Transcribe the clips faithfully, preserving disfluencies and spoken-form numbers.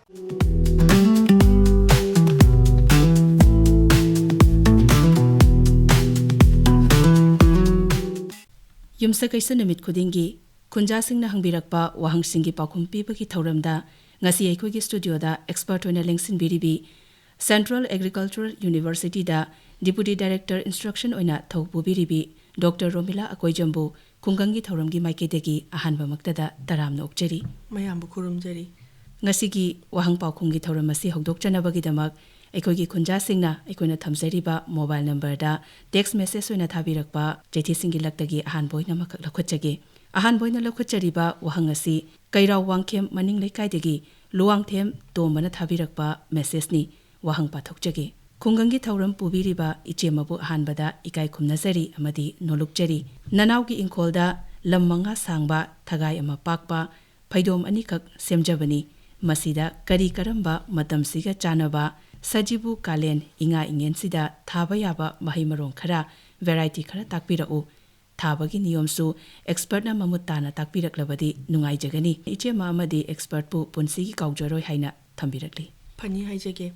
ꯌꯨꯝꯁꯀꯩꯁ ꯅꯨꯃꯤꯠ ꯈꯨꯗꯤꯡꯒꯤ ꯈꯨꯟꯖꯥꯁꯤꯡꯅ ꯍꯪꯕꯤꯔꯛꯄ ꯋꯥꯍꯪꯁꯤꯡꯒꯤ ꯄꯥꯎꯈꯨꯝ ꯄꯤꯕꯒꯤ ꯊꯧꯔꯝꯗ ꯉꯁꯤ ꯑꯩꯈꯣꯏꯒꯤ ꯁ꯭ꯇꯨꯗꯤꯑꯣꯗ ꯑꯦꯛꯁꯄꯔꯠ ꯑꯣꯏꯅ ꯂꯦꯡꯁꯤꯟꯕꯤꯔꯤꯕꯤ Central Agricultural Universityꯗ Deputy Director Instruction ꯑꯣꯏꯅ ꯊꯧ ꯄꯨꯕꯤꯔꯤꯕꯤ ꯗꯣꯛꯇꯔ ꯔꯣꯃꯤꯂꯥ ꯑꯀꯣꯏꯖꯝꯕꯨ ꯈꯨꯡꯒꯪꯒꯤ ꯊꯧꯔꯝꯒꯤ ꯃꯥꯏꯀꯩꯗꯒꯤ ꯑꯍꯥꯟꯕꯃꯛꯇꯗ ꯇꯔꯥꯝꯅ ꯑꯣꯛꯆꯔꯤ꯫ ꯃꯌꯥꯝꯕꯨ ꯈꯨꯔꯨꯝꯖꯔꯤ꯫ ꯉꯁꯤꯒꯤ ꯋꯥꯍꯪ ꯄꯥꯎꯈꯨꯝꯒꯤ ꯊꯧꯔꯝ ꯑꯁꯤ ꯍꯧꯗꯣꯛꯆꯅꯕꯒꯤꯗꯃꯛ ꯑꯩꯈꯣꯏꯒꯤ ꯈꯨꯟꯖꯥꯁꯤꯡꯅ ꯑꯩꯈꯣꯏꯅ ꯊꯝꯖꯔꯤꯕ mobile numberꯗ text message ꯑꯣꯏꯅ ꯊꯥꯕꯤꯔꯛꯄ ꯆꯤꯊꯤꯁꯤꯡꯒꯤ ꯂꯛꯇꯒꯤ ꯑꯍꯥꯟꯕ ꯑꯣꯏꯅ ꯑꯃꯈꯛ ꯂꯧꯈꯠꯆꯒꯦ꯫ ꯑꯍꯥꯟꯕ ꯑꯣꯏꯅ ꯂꯧꯈꯠꯆꯔꯤꯕ ꯋꯥꯍꯪ ꯑꯁꯤ ꯀꯩꯔꯥꯎ ꯋꯥꯡꯈꯦꯝ ꯃꯅꯤꯡ ꯂꯩꯀꯥꯏꯗꯒꯤ ꯂꯨꯋꯥꯡꯊꯦꯝ ꯇꯣꯝꯕꯅ ꯊꯥꯕꯤꯔꯛꯄ messageꯅꯤ꯫ ꯋꯥꯍꯪ ꯄꯥꯊꯣꯛꯆꯒꯦ꯫ ꯈꯨꯡꯒꯪꯒꯤ ꯊꯧꯔꯝ ꯄꯨꯕꯤꯔꯤꯕ ꯏꯆꯦꯃꯕꯨ ꯑꯍꯥꯟꯕꯗ ꯏꯀꯥꯏ ꯈꯨꯝꯅꯖꯔꯤ ꯑꯃꯗꯤ ꯅꯣꯂꯨꯛꯆꯔꯤ꯫ ꯅꯅꯥꯎꯒꯤ ꯏꯪꯈꯣꯜꯗ ꯂꯝ ꯃꯉꯥ ꯁꯥꯡꯕ, ꯊꯒꯥꯏ ꯑꯃ ꯄꯥꯛꯄ, ꯐꯩꯗꯣꯝ ꯑꯅꯤꯈꯛ ꯁꯦꯝꯖꯕꯅꯤ꯫ ꯃꯁꯤꯗ ꯀꯔꯤ ꯀꯔꯝꯕ ꯃꯇꯝꯁꯤꯒ ꯆꯥꯟꯅꯕ ꯁꯖꯤꯕꯨ ꯀꯥꯂꯦꯟ ꯏꯉꯥ ꯏꯉꯦꯟꯁꯤꯗ ꯊꯥꯕ ꯌꯥꯕ ꯃꯍꯩ ꯃꯔꯣꯡ ꯈꯔ, variety ꯈꯔ ꯇꯥꯛꯄꯤꯔꯛꯎ꯫ ꯊꯥꯕꯒꯤ ꯅꯤꯌꯣꯝꯁꯨ expertꯅ ꯃꯃꯨꯠ ꯇꯥꯅ ꯇꯥꯛꯄꯤꯔꯛꯂꯕꯗꯤ ꯅꯨꯡꯉꯥꯏꯖꯒꯅꯤ꯫ ꯏꯆꯦꯃ ꯑꯃꯗꯤ expertꯄꯨ ꯄꯨꯟꯁꯤꯒꯤ ꯀꯥꯎꯖꯔꯣꯏ ꯍꯥꯏꯅ ꯊꯝꯕꯤꯔꯛꯂꯤ꯫ ꯐꯅꯤ ꯍꯥꯏꯖꯒꯦ꯫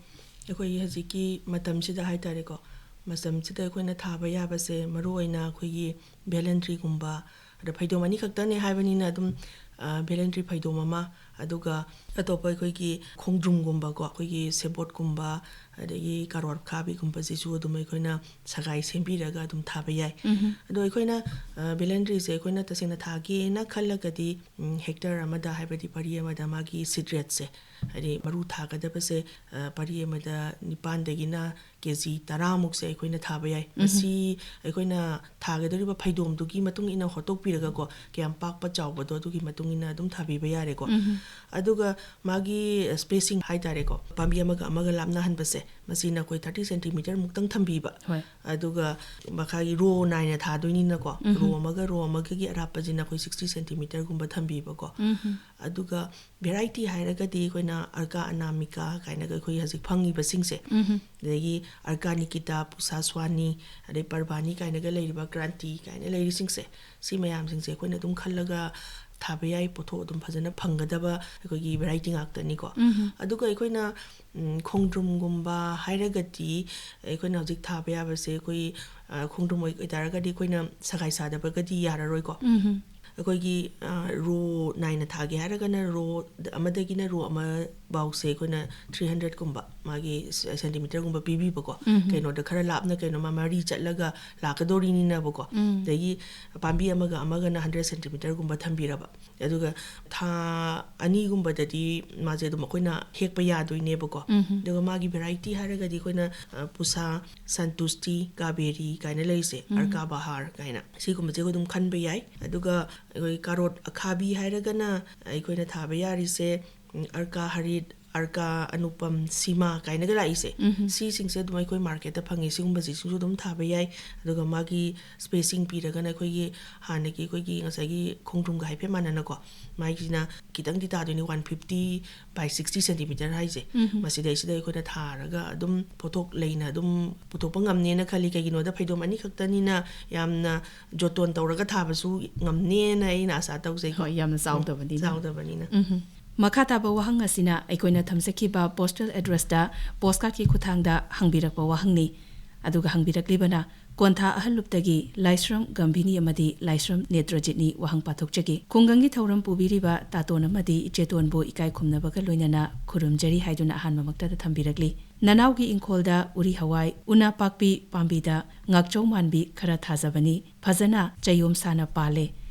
ꯑꯩꯈꯣꯏꯒꯤ ꯍꯧꯖꯤꯛꯀꯤ ꯃꯇꯝꯁꯤꯗ ꯍꯥꯏꯇꯥꯔꯦꯀꯣ, ꯃꯇꯝꯁꯤꯗ ꯑꯩꯈꯣꯏꯅ ꯊꯥꯕ ꯌꯥꯕꯁꯦ ꯃꯔꯨꯑꯣꯏꯅ ꯑꯩꯈꯣꯏꯒꯤ ꯚꯦꯂꯦꯟꯗ꯭ꯔꯤꯒꯨꯝꯕ, ꯑꯗ ꯐꯩꯗꯣꯝ ꯑꯅꯤꯈꯛꯇꯅꯦ ꯍꯥꯏꯕꯅꯤꯅ ꯑꯗꯨꯝ, ꯑ, ꯚꯦꯂꯦꯟꯗ꯭ꯔꯤ ꯐꯩꯗꯣꯝ ꯑꯃ, ꯑꯗꯨꯒ ꯑꯇꯣꯞꯄ ꯑꯩꯈꯣꯏꯒꯤ ꯈꯣꯡꯗ꯭ꯔꯨꯝꯒꯨꯝꯕꯀꯣ, ꯑꯩꯈꯣꯏꯒꯤ ꯁꯦꯕꯣꯠꯀꯨꯝꯕ, ꯑꯗꯒꯤ ꯀꯥꯔꯣꯠ ꯑꯈꯥꯕꯤꯒꯨꯝꯕꯁꯤꯁꯨ ꯑꯗꯨꯝ ꯑꯩꯈꯣꯏꯅ ꯁꯒꯥꯏ ꯁꯦꯝꯕꯤꯔꯒ ꯑꯗꯨꯝ ꯊꯥꯕ ꯌꯥꯏ꯫ ꯎꯝꯍꯨꯝ꯫ ꯑꯗꯣ ꯑꯩꯈꯣꯏꯅ, ꯑ, ꯚꯦꯂꯦꯟꯗ꯭ꯔꯤꯁꯦ ꯑꯩꯈꯣꯏꯅ ꯇꯁꯦꯡꯅ ꯊꯥꯒꯦꯅ ꯈꯜꯂꯒꯗꯤ, ꯎꯝ, hectare ꯑꯃꯗ, ꯍꯥꯏꯕꯗꯤ ꯄꯔꯤ ꯑꯃꯗ ꯃꯥꯒꯤ seed rateꯁꯦ, ꯍꯥꯏꯗꯤ ꯃꯔꯨ ꯊꯥꯒꯗꯕꯁꯦ, ꯑ, ꯄꯔꯤ ꯑꯃꯗ ꯅꯤꯄꯥꯟꯗꯒꯤꯅ KG ꯇꯔꯥꯃꯨꯛꯁꯦ ꯑꯩꯈꯣꯏꯅ ꯊꯥꯕ ꯌꯥꯏ꯫ ꯎꯝꯍꯨꯝ꯫ ꯃꯁꯤ ꯑꯩꯈꯣꯏꯅ ꯊꯥꯒꯗꯧꯔꯤꯕ ꯐꯩꯗꯣꯝꯗꯨꯒꯤ ꯃꯇꯨꯡ ꯏꯟꯅ ꯍꯣꯠꯇꯣꯛꯄꯤꯔꯒꯀꯣ, ꯀꯌꯥꯝ ꯄꯥꯛꯄ ꯆꯥꯎꯕꯗꯣ ꯑꯗꯨꯒꯤ ꯃꯇꯨꯡ ꯏꯟꯅ ꯑꯗꯨꯝ ꯊꯥꯕꯤꯕ ꯌꯥꯔꯦꯀꯣ꯫ ꯎꯝꯍꯨꯝ꯫ ꯑꯗꯨꯒ ꯃꯥꯒꯤ spacing ꯍꯥꯏꯇꯥꯔꯦꯀꯣ, ꯄꯥꯝꯕꯤ ꯑꯃꯒ ꯑꯃꯒ ꯂꯥꯞꯅꯍꯟꯕꯁꯦ, ꯃꯁꯤꯅ ꯑꯩꯈꯣꯏ thirty centimeter ꯃꯨꯛꯇꯪ ꯊꯝꯕꯤꯕ꯫ ꯍꯣꯏ꯫ ꯑꯗꯨꯒ ꯃꯈꯥꯒꯤ row ꯅꯥꯏꯅ ꯊꯥꯗꯣꯏꯅꯤꯅꯀꯣ, ꯎꯝꯍꯨꯝ꯫ Row ꯑꯃꯒ row ꯑꯃꯒꯒꯤ ꯑꯔꯥꯞꯄꯁꯤꯅ ꯑꯩꯈꯣꯏ sixty centimeterꯒꯨꯝꯕ ꯊꯝꯕꯤꯕꯀꯣ꯫ ꯎꯝꯍꯨꯝ꯫ ꯑꯗꯨꯒ variety ꯍꯥꯏꯔꯒꯗꯤ ꯑꯩꯈꯣꯏꯅ ꯑꯔꯀꯥ ꯑꯅꯥꯃꯤꯀꯥ ꯀꯥꯏꯅꯒ ꯑꯩꯈꯣꯏ ꯍꯧꯖꯤꯛ ꯐꯪꯉꯤꯕꯁꯤꯡꯁꯦ, ꯎꯝꯍꯨꯝ꯫ ꯑꯗꯒꯤ ꯑꯔꯀꯥ ꯅꯤꯀꯤꯇꯥ, ꯄꯨꯁꯥ ꯁ꯭ꯋꯥꯅꯤ, ꯑꯗꯩ ꯄꯔꯕꯥꯅꯤ ꯀꯥꯏꯅꯒ ꯂꯩꯔꯤꯕ, ꯀ꯭ꯔꯥꯟꯇꯤ ꯀꯥꯏꯅ ꯂꯩꯔꯤꯁꯤꯡꯁꯦ, ꯁꯤ ꯃꯌꯥꯝꯁꯤꯡꯁꯦ ꯑꯩꯈꯣꯏꯅ ꯑꯗꯨꯝ ꯈꯜꯂꯒ ꯊꯥꯕ ꯌꯥꯏ, ꯄꯣꯠꯊꯣꯛ ꯑꯗꯨꯝ ꯐꯖꯅ ꯐꯪꯒꯗꯕ ꯑꯩꯈꯣꯏꯒꯤ ꯚꯦꯔꯥꯏꯇꯤ ꯉꯥꯛꯇꯅꯤꯀꯣ꯫ ꯑꯗꯨꯒ ꯑꯩꯈꯣꯏꯅ ꯎꯝ, ꯈꯣꯡꯗ꯭ꯔꯨꯝꯒꯨꯝꯕ ꯍꯥꯏꯔꯒꯗꯤ ꯑꯩꯈꯣꯏꯅ ꯍꯧꯖꯤꯛ ꯊꯥꯕ ꯌꯥꯕꯁꯦ ꯑꯩꯈꯣꯏ, ꯑ, ꯈꯣꯡꯗ꯭ꯔꯨꯝ ꯑꯣꯏ-, ꯑꯣꯏꯇꯥꯔꯒꯗꯤ ꯑꯩꯈꯣꯏꯅ ꯁꯒꯥꯏ ꯁꯥꯗꯕꯒꯗꯤ ꯌꯥꯔꯔꯣꯏꯀꯣ꯫ ꯑꯩꯈꯣꯏꯒꯤ, ꯑ, ꯔꯣ ꯅꯥꯏꯅ ꯊꯥꯒꯦ ꯍꯥꯏꯔꯒꯅ ꯔꯣ ꯑꯃꯗꯒꯤꯅ ꯔꯣ ꯑꯃꯐꯥꯎꯁꯦ ꯑꯩꯈꯣꯏꯅ ꯊ꯭ꯔꯤ ꯍꯟꯗ꯭ꯔꯦꯠꯀꯨꯝꯕ ꯃꯥꯒꯤ ꯁꯦꯟꯇꯤꯃꯤꯇꯔꯒꯨꯝꯕ ꯄꯤꯕꯤꯕꯀꯣ꯫ ꯀꯩꯅꯣꯗ ꯈꯔ ꯂꯥꯞꯅ ꯀꯩꯅꯣꯃ ꯃꯔꯤ ꯆꯠꯂꯒ ꯂꯥꯛꯀꯗꯧꯔꯤꯅꯤꯅꯕꯀꯣ꯫ ꯑꯗꯒꯤ ꯄꯥꯝꯕꯤ ꯑꯃꯒ ꯑꯃꯒꯅ ꯍꯟꯗ꯭ꯔꯦꯠ ꯁꯦꯟꯇꯤꯃꯤꯇꯔꯒꯨꯝꯕ ꯊꯝꯕꯤꯔꯕ꯫ ꯑꯗꯨꯒ ꯊꯥ ꯑꯅꯤꯒꯨꯝꯕꯗꯗꯤ ꯃꯥꯁꯦ ꯑꯗꯨꯝ ꯑꯩꯈꯣꯏꯅ ꯍꯦꯛꯄ ꯌꯥꯗꯣꯏꯅꯦꯕꯀꯣ꯫ ꯑꯗꯨꯒ ꯃꯥꯒꯤ ꯚꯦꯔꯥꯏꯇꯤ ꯍꯥꯏꯔꯒꯗꯤ ꯑꯩꯈꯣꯏꯅ, ꯑ, ꯄꯨꯁꯥ, ꯁꯟꯇꯨꯁꯇꯤ, ꯀꯥꯕꯦꯔꯤ ꯀꯥꯏꯅ ꯂꯩꯔꯤꯁꯦ, ꯑꯔꯀꯥ ꯕꯍꯥꯔ ꯀꯥꯏꯅ, ꯁꯤꯒꯨꯝꯕꯁꯦ ꯑꯗꯨꯝ ꯈꯟꯕ ꯌꯥꯏ꯫ ꯑꯗꯨꯒ ꯑꯩꯈꯣꯏ ꯀꯥꯔꯣꯠ ꯑꯈꯥꯕꯤ ꯍꯥꯏꯔꯒꯅ ꯑꯩꯈꯣꯏꯅ ꯊꯥꯕ ꯌꯥꯔꯤꯁꯦ, ꯎꯝ, ꯑꯔꯀꯥ ꯍꯔꯤꯠ, ꯑꯔꯀꯥ ꯑꯅꯨꯄꯝ, ꯁꯤꯃꯥ ꯀꯥꯏꯅꯒ ꯂꯥꯛꯏꯁꯦ, ꯁꯤꯁꯤꯡꯁꯦ ꯑꯗꯨꯝ ꯑꯩꯈꯣꯏ ꯃꯥꯔꯀꯦꯠꯇ ꯐꯪꯉꯤ꯫ ꯁꯤꯒꯨꯝꯕꯁꯤꯁꯨ ꯑꯗꯨꯝ ꯊꯥꯕ ꯌꯥꯏ꯫ ꯑꯗꯨꯒ ꯃꯥꯒꯤ ꯁ꯭ꯄꯦꯁꯤꯡ ꯄꯤꯔꯒꯅ ꯑꯩꯈꯣꯏꯒꯤ ꯍꯥꯟꯅꯒꯤ ꯑꯩꯈꯣꯏꯒꯤ ꯉꯁꯥꯏꯒꯤ ꯈꯣꯡꯗ꯭ꯔꯨꯝꯒ ꯍꯥꯏꯐꯦꯠ ꯃꯥꯟꯅꯅꯀꯣ, ꯃꯥꯒꯤꯁꯤꯅ ꯈꯤꯇꯪꯗꯤ ꯇꯥꯗꯣꯏꯅꯤ, ꯋꯥꯟ ꯐꯤꯐꯇꯤ ꯕꯥꯏ ꯁꯤꯛꯁꯇꯤ ꯁꯦꯟꯇꯤꯃꯤꯇꯔ ꯍꯥꯏꯁꯦ꯫ ꯃꯁꯤꯗꯩꯁꯤꯗ ꯑꯩꯈꯣꯏꯅ ꯊꯥꯔꯒ ꯑꯗꯨꯝ ꯄꯣꯠꯊꯣꯛ ꯂꯩꯅ ꯑꯗꯨꯝ ꯄꯨꯊꯣꯛꯄ ꯉꯝꯅꯦꯅ ꯈꯜꯂꯤ꯫ ꯀꯩꯒꯤꯅꯣꯗ ꯐꯩꯗꯣꯝ ꯑꯅꯤꯈꯛꯇꯅꯤꯅ ꯌꯥꯝꯅ ꯖꯣꯇꯣꯟ ꯇꯧꯔꯒ ꯊꯥꯕꯁꯨ ꯉꯝꯅꯦꯅ ꯑꯩꯅ ꯑꯥꯁꯥ ꯇꯧꯖꯩꯀꯣ꯫ ꯍꯣꯏ, ꯌꯥꯝꯅ ꯆꯥꯎꯗꯕꯅꯤꯅ꯫ ꯆꯥꯎꯗꯕꯅꯤꯅ꯫ ꯎꯝ꯫ ꯃꯈꯥ ꯇꯥꯕ ꯋꯥꯍꯪ ꯑꯁꯤꯅ ꯑꯩꯈꯣꯏꯅ ꯊꯝꯖꯈꯤꯕ ꯄꯣꯁꯇꯦꯜ ꯑꯦꯗ꯭ꯔꯦꯁꯇ ꯄꯣꯁꯀꯥꯔꯠꯀꯤ ꯈꯨꯠꯊꯥꯡꯗ ꯍꯪꯕꯤꯔꯛꯄ ꯋꯥꯍꯪꯅꯤ꯫ ꯑꯗꯨꯒ ꯍꯪꯕꯤꯔꯛꯂꯤꯕꯅ ꯀꯣꯟꯊꯥ ꯑꯍꯜꯂꯨꯞꯇꯒꯤ ꯂꯥꯏꯁ꯭ꯔꯝ ꯒꯝꯚꯤꯅꯤ ꯑꯃꯗꯤ ꯂꯥꯏꯁ꯭ꯔꯝ ꯅꯦꯇ꯭ꯔꯖꯤꯠꯅꯤ꯫ ꯋꯥꯍꯪ ꯄꯥꯊꯣꯛꯆꯒꯦ꯫ ꯈꯨꯡꯒꯪꯒꯤ ꯊꯧꯔꯝ ꯄꯨꯕꯤꯔꯤꯕ ꯇꯥꯇꯣꯟ ꯑꯃꯗꯤ ꯏꯆꯦꯇꯣꯟꯕꯨ ꯏꯀꯥꯏ ꯈꯨꯝꯅꯕꯒ ꯂꯣꯏꯅꯅ ꯈꯨꯔꯨꯝꯖꯔꯤ ꯍꯥꯏꯗꯨꯅ ꯑꯍꯥꯟꯕꯃꯛꯇꯗ ꯊꯝꯕꯤꯔꯛꯂꯤ꯫ ꯅꯅꯥꯎꯒꯤ ꯏꯪꯈꯣꯜꯗ ꯎꯔꯤ ꯍꯋꯥꯏ, ꯎꯅꯥꯄꯥꯛꯄꯤ ꯄꯥꯝꯕꯤꯗ ꯉꯥꯛꯆꯧ ꯃꯥꯟꯕꯤ ꯈꯔ ꯊꯥꯖꯕꯅꯤ꯫ ꯐꯖꯅ ꯆꯌꯣꯝ ꯁꯥꯅ ꯄꯥꯜꯂꯦ꯫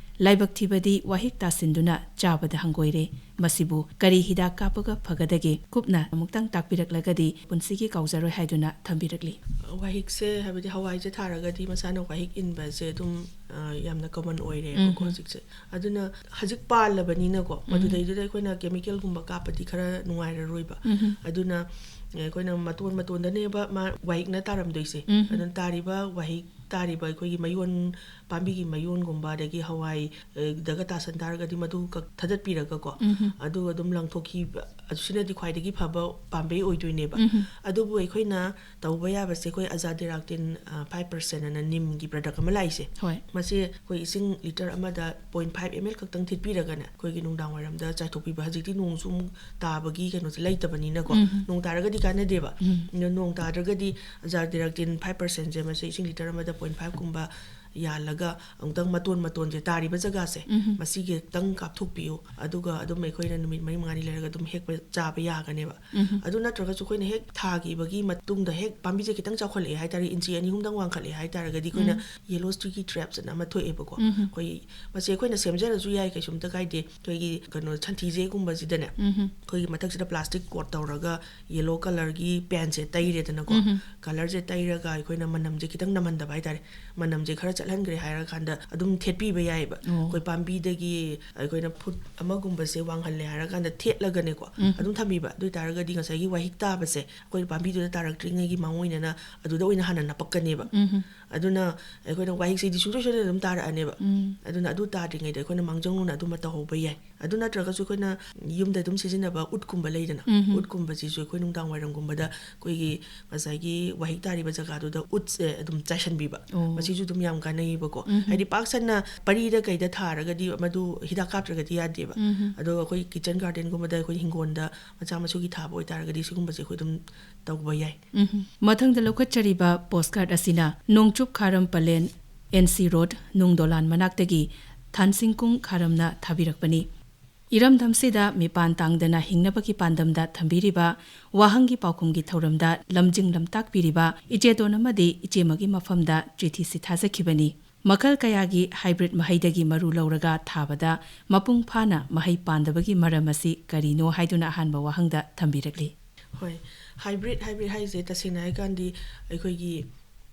ꯂꯥꯏꯕꯛ ꯊꯤꯕꯗꯤ ꯋꯥꯍꯤꯛ ꯇꯥꯁꯤꯟꯗꯨꯅ ꯆꯥꯕꯗ ꯍꯪꯒꯣꯏꯔꯦ꯫ ꯃꯁꯤꯕꯨ ꯀꯔꯤ ꯍꯤꯗꯥꯛ ꯀꯥꯞꯄꯒ ꯐꯒꯗꯒꯦ? ꯀꯨꯞꯅ ꯑꯃꯨꯛꯇꯪ ꯇꯥꯛꯄꯤꯔꯛꯂꯒꯗꯤ ꯄꯨꯟꯁꯤꯒꯤ ꯀꯥꯎꯖꯔꯣꯏ ꯍꯥꯏꯗꯨꯅ ꯊꯝꯕꯤꯔꯛꯂꯤ꯫ ꯋꯥꯍꯤꯛꯁꯦ, ꯍꯥꯏꯕꯗꯤ ꯍꯋꯥꯏꯁꯦ ꯊꯥꯔꯒꯗꯤ ꯃꯁꯥꯅ ꯋꯥꯍꯤꯛ ꯏꯟꯕꯁꯦ ꯑꯗꯨꯝ, ꯑ, ꯌꯥꯝꯅ ꯀꯃꯟ ꯑꯣꯏꯔꯦꯕꯀꯣ ꯎꯝ꯫ ꯍꯧꯖꯤꯛꯁꯦ꯫ ꯑꯗꯨꯅ ꯍꯧꯖꯤꯛ ꯄꯥꯜꯂꯕꯅꯤꯅꯀꯣ, ꯎꯝ꯫ ꯃꯗꯨꯗꯩꯗꯨꯗ ꯑꯩꯈꯣꯏꯅ ꯀꯦꯃꯤꯀꯦꯜꯒꯨꯝꯕ ꯀꯥꯞꯄꯗꯤ ꯈꯔ ꯅꯨꯡꯉꯥꯏꯔꯔꯣꯏꯕ꯫ ꯎꯝ꯫ ꯑꯗꯨꯅ ꯑꯩꯈꯣꯏꯅ ꯃꯇꯣꯟ ꯃꯇꯣꯟꯗꯅꯦꯕ ꯃꯥ ꯋꯥꯍꯤꯛꯅ ꯇꯥꯔꯝꯗꯣꯏꯁꯦ꯫ ꯎꯝ꯫ ꯑꯗꯨꯅ ꯇꯥꯔꯤꯕ ꯋꯥꯍꯤꯛ, ꯇꯥꯔꯤꯕ ꯑꯩꯈꯣꯏꯒꯤ ꯃꯌꯣꯟ, ꯄꯥꯝꯕꯤꯒꯤ ꯃꯌꯣꯟꯒꯨꯝꯕ, ꯑꯗꯒꯤ ꯍꯋꯥꯏ, ꯑ, ꯗꯒ ꯇꯥꯁꯟ ꯇꯥꯔꯒꯗꯤ ꯃꯗꯨ ꯀꯛ-, ꯊꯗꯠꯄꯤꯔꯒꯀꯣ, ꯎꯝ꯫ ꯑꯗꯨꯒ ꯑꯗꯨꯝ ꯂꯪꯊꯣꯛꯈꯤꯕ, ꯁꯤꯅꯗꯤ ꯈ꯭ꯋꯥꯏꯗꯒꯤ ꯐꯕ ꯄꯥꯝꯕꯩ ꯑꯣꯏꯗꯣꯏꯅꯦꯕ꯫ ꯎꯝ꯫ ꯑꯗꯨꯕꯨ ꯑꯩꯈꯣꯏꯅ ꯇꯧꯕ ꯌꯥꯕꯁꯦ, ꯑꯩꯈꯣꯏ ꯑꯖꯥꯗꯤꯔꯥꯛꯇꯤꯟ ꯐꯥꯏꯚ ꯄꯔꯁꯦꯟ ꯑꯅ ꯅꯤꯝꯒꯤ ꯄ꯭ꯔꯗꯛ ꯑꯃ ꯂꯥꯛꯏꯁꯦ, ꯍꯣꯏ꯫ ꯃꯁꯤ ꯑꯩꯈꯣꯏ ꯏꯁꯤꯡ ꯂꯤꯇꯔ ꯑꯃꯗ ꯄꯣꯏꯟ ꯐꯥꯏꯚ ꯑꯦꯝ ꯑꯦꯜ ꯈꯛꯇꯪ ꯊꯤꯠꯄꯤꯔꯒꯅꯦ, ꯑꯩꯈꯣꯏꯒꯤ ꯅꯨꯡꯗꯥꯡ ꯋꯥꯏꯔꯝꯗ ꯆꯥꯏꯊꯣꯛꯄꯤꯕ꯫ ꯍꯧꯖꯤꯛꯇꯤ ꯅꯣꯡꯁꯨ ꯑꯃꯨꯛ ꯇꯥꯕꯒꯤ ꯀꯩꯅꯣꯁꯦ ꯂꯩꯇꯕꯅꯤꯅꯀꯣ꯫ ꯎꯝ꯫ ꯅꯣꯡ ꯇꯥꯔꯒꯗꯤ ꯀꯥꯟꯅꯗꯦꯕ꯫ ꯎꯝ꯫ ꯑꯗꯣ ꯅꯣꯡ ꯇꯥꯗ꯭ꯔꯒꯗꯤ ꯑꯖꯥꯗꯤꯔꯥꯛꯇꯤꯟ ꯐꯥꯏꯚ ꯄꯔꯁꯦꯟꯁꯦ, ꯃꯁꯤ ꯏꯁꯤꯡ ꯂꯤꯇꯔ ꯑꯃꯗ ꯄꯣꯏꯟ ꯐꯥꯏꯚ ꯀꯨꯝꯕ ꯌꯥꯜꯂꯒ ꯑꯃꯨꯛꯇꯪ ꯃꯇꯣꯟ ꯃꯇꯣꯟꯁꯦ ꯇꯥꯔꯤꯕ ꯖꯒꯥꯁꯦ, ꯎꯝ꯫ ꯃꯁꯤꯒꯤ ꯈꯤꯇꯪ ꯀꯥꯞꯊꯣꯛꯄꯤꯌꯨ꯫ ꯑꯗꯨꯒ ꯑꯗꯨꯝ ꯑꯩꯈꯣꯏꯅ ꯅꯨꯃꯤꯠ ꯃꯔꯤ ꯃꯉꯥꯅꯤ ꯂꯩꯔꯒ ꯑꯗꯨꯝ ꯍꯦꯛꯄ ꯆꯥꯕ ꯌꯥꯒꯅꯦꯕ꯫ ꯎꯝ꯫ ꯑꯗꯨ ꯅꯠꯇ꯭ꯔꯒꯁꯨ ꯑꯩꯈꯣꯏꯅ ꯍꯦꯛ ꯊꯥꯈꯤꯕꯒꯤ ꯃꯇꯨꯡꯗ ꯍꯦꯛ ꯄꯥꯝꯕꯤꯁꯦ ꯈꯤꯇꯪ ꯆꯥꯎꯈꯠꯂꯛꯑꯦ ꯍꯥꯏꯇꯥꯔꯦ, ꯏꯟꯆꯤ ꯑꯅꯤ ꯑꯍꯨꯝꯗꯪ ꯋꯥꯡꯈꯠꯂꯛꯑꯦ ꯍꯥꯏꯇꯥꯔꯒꯗꯤ, ꯑꯩꯈꯣꯏꯅ ꯎꯝ꯫ ꯌꯦꯂꯣ ꯁ꯭ꯇꯤꯀꯤ ꯇ꯭ꯔꯦꯞꯁ ꯑꯅ ꯑꯃ ꯊꯣꯛꯑꯦꯕꯀꯣ꯫ ꯎꯝ꯫ ꯑꯩꯈꯣꯏ ꯃꯁꯤ ꯑꯩꯈꯣꯏꯅ ꯁꯦꯝꯖꯔꯁꯨ ꯌꯥꯏ, ꯀꯩꯁꯨꯝꯇ ꯀꯥꯏꯗꯦ꯫ ꯑꯩꯈꯣꯏꯒꯤ ꯀꯩꯅꯣ, ꯁꯟꯊꯤꯁꯦꯒꯨꯝꯕꯁꯤꯗꯅꯦ, ꯎꯝ꯫ ꯑꯩꯈꯣꯏꯒꯤ ꯃꯊꯛꯁꯤꯗ ꯄ꯭ꯂꯥꯁꯇꯤꯛ ꯀꯣꯠ ꯇꯧꯔꯒ ꯌꯦꯂꯣ ꯀꯂꯔꯒꯤ ꯄꯦꯟꯁꯦ ꯇꯩꯔꯦꯗꯅꯀꯣ꯫ ꯎꯝ꯫ ꯀꯂꯔꯁꯦ ꯇꯩꯔꯒ ꯑꯩꯈꯣꯏꯅ ꯃꯅꯝꯁꯦ ꯈꯤꯇꯪ ꯅꯝꯍꯟꯗꯕ ꯍꯥꯏꯇꯥꯔꯦ, ꯃꯅꯝꯁꯦ ꯈꯔ ꯆꯠꯍꯟꯈ꯭ꯔꯦ ꯍꯥꯏꯔꯀꯥꯟꯗ ꯑꯗꯨꯝ ꯊꯦꯠꯄꯤꯕ ꯌꯥꯏꯑꯕ꯫ ꯑꯣ꯫ ꯑꯩꯈꯣꯏ ꯄꯥꯝꯕꯤꯗꯒꯤ ꯑꯩꯈꯣꯏꯅ ꯐꯨꯠ ꯑꯃꯒꯨꯝꯕꯁꯦ ꯋꯥꯡꯍꯜꯂꯦ ꯍꯥꯏꯔꯀꯥꯟꯗ ꯊꯦꯠꯂꯒꯅꯦꯀꯣ, ꯎꯝ꯫ ꯑꯗꯨꯝ ꯊꯝꯕꯤꯕ꯫ ꯑꯗꯨ ꯑꯣꯏꯇꯥꯔꯒꯗꯤ ꯉꯁꯥꯏꯒꯤ ꯋꯥꯍꯤꯛ ꯇꯥꯕꯁꯦ ꯑꯩꯈꯣꯏ ꯄꯥꯝꯕꯤꯗꯨꯗ ꯇꯥꯔꯛꯇ꯭ꯔꯤꯉꯩꯒꯤ ꯃꯑꯣꯡ ꯑꯣꯏꯅꯅ ꯑꯗꯨꯗ ꯑꯣꯏꯅ ꯍꯥꯟꯅ ꯅꯞꯄꯛꯀꯅꯦꯕ꯫ ꯎꯝ꯫ ꯑꯗꯨꯅ ꯑꯩꯈꯣꯏꯅ ꯋꯥꯍꯤꯛꯁꯤꯗꯤ ꯁꯨꯡꯁꯣꯏ ꯁꯣꯏꯗꯅ ꯑꯗꯨꯝ ꯇꯥꯔꯛꯑꯅꯦꯕ꯫ ꯎꯝ꯫ ꯑꯗꯨꯅ ꯑꯗꯨ ꯇꯥꯗ꯭ꯔꯤꯉꯩꯗ ꯑꯩꯈꯣꯏꯅ ꯃꯥꯡꯖꯧꯅꯅ ꯑꯗꯨꯃ ꯇꯧꯍꯧꯕ ꯌꯥꯏ꯫ ꯑꯗꯨ ꯅꯠꯇ꯭ꯔꯒꯁꯨ ꯑꯩꯈꯣꯏꯅ ꯌꯨꯝꯗ ꯑꯗꯨꯝ ꯁꯤꯖꯤꯟꯅꯕ ꯎꯠꯀꯨꯝꯕ ꯂꯩꯗꯅ, ꯎꯝ꯫ ꯎꯠꯀꯨꯝꯕꯁꯤꯁꯨ ꯑꯩꯈꯣꯏ ꯅꯨꯡꯗꯥꯡ ꯋꯥꯏꯔꯝꯒꯨꯝꯕꯗ ꯑꯩꯈꯣꯏꯒꯤ ꯉꯁꯥꯏꯒꯤ ꯋꯥꯍꯤꯛ ꯇꯥꯔꯤꯕ ꯖꯒꯥꯗꯨꯗ ꯎꯠꯁꯦ ꯑꯗꯨꯝ ꯆꯥꯏꯁꯟꯕꯤꯕ꯫ ꯑꯣ꯫ ꯃꯁꯤꯁꯨ ꯑꯗꯨꯝ ꯌꯥꯝ ꯀꯥꯟꯅꯩꯌꯦꯕꯀꯣ꯫ ꯎꯝ꯫ ꯍꯥꯏꯗꯤ ꯄꯥꯛ ꯁꯟꯅ ꯄꯔꯤꯗ ꯀꯩꯗ ꯊꯥꯔꯒꯗꯤ ꯃꯗꯨ ꯍꯤꯗꯥꯛ ꯀꯥꯞꯇ꯭ꯔꯒꯗꯤ ꯌꯥꯗꯦꯕ꯫ ꯎꯝ꯫ ꯑꯗꯣ ꯑꯩꯈꯣꯏ ꯀꯤꯠꯆꯟ ꯒꯥꯔꯗꯦꯟꯒꯨꯝꯕꯗ, ꯑꯩꯈꯣꯏ ꯍꯤꯡꯒꯣꯜꯗ ꯃꯆꯥ ꯃꯁꯨꯒꯤ ꯊꯥꯕ ꯑꯣꯏꯇꯥꯔꯒꯗꯤ ꯁꯤꯒꯨꯝꯕꯁꯦ ꯑꯩꯈꯣꯏ ꯑꯗꯨꯝ ꯇꯧꯕ ꯌꯥꯏ꯫ ꯎꯝ꯫ ꯃꯊꯪꯗ ꯂꯧꯈꯠꯆꯔꯤꯕ ꯄꯣꯁꯀꯥꯔꯠ ꯑꯁꯤꯅ ꯅꯣꯡꯆꯨꯞ ꯈꯥꯔꯝ ꯄꯂꯦꯟ, ꯑꯦꯟ ꯁꯤ ꯔꯣꯗ, ꯅꯨꯡꯗꯣꯂꯥꯟ ꯃꯅꯥꯛꯇꯒꯤ ꯊꯥꯟꯁꯤꯡꯀꯨꯡ ꯈꯥꯔꯝꯅ ꯊꯥꯕꯤꯔꯛꯄꯅꯤ꯫ ꯏꯔꯝꯗꯝꯁꯤꯗ ꯃꯤꯄꯥꯟ ꯇꯥꯡꯗꯅ ꯍꯤꯡꯅꯕꯒꯤ ꯄꯥꯟꯗꯝꯗ ꯊꯝꯕꯤꯔꯤꯕ ꯋꯥꯍꯪꯒꯤ ꯄꯥꯎꯈꯨꯝꯒꯤ ꯊꯧꯔꯝꯗ ꯂꯝꯖꯤꯡ ꯂꯝꯇꯥꯛꯄꯤꯔꯤꯕ ꯏꯆꯦꯗꯣꯟ ꯑꯃꯗꯤ ꯏꯆꯦꯃꯒꯤ ꯃꯐꯝꯗ ꯆꯤꯊꯤꯁꯤ ꯊꯥꯖꯈꯤꯕꯅꯤ꯫ ꯃꯈꯜ ꯀꯌꯥꯒꯤ ꯍꯥꯏꯕ꯭ꯔꯤꯠ ꯃꯍꯩꯗꯒꯤ ꯃꯔꯨ ꯂꯧꯔꯒ ꯊꯥꯕꯗ ꯃꯄꯨꯡ ꯐꯥꯅ ꯃꯍꯩ ꯄꯥꯟꯗꯕꯒꯤ ꯃꯔꯝ ꯑꯁꯤ ꯀꯔꯤꯅꯣ ꯍꯥꯏꯗꯨꯅ ꯑꯍꯥꯟꯕ ꯋꯥꯍꯪꯗ ꯊꯝꯕꯤꯔꯛꯂꯤ꯫ ꯍꯣꯏ, ꯍꯥꯏꯕ꯭ꯔꯤꯠ, ꯍꯥꯏꯕ꯭ꯔꯤꯠ ꯍꯥꯏꯁꯦ ꯇꯁꯦꯡꯅ ꯍꯥꯏꯀꯥꯟꯗꯤ ꯑꯩꯈꯣꯏꯒꯤ,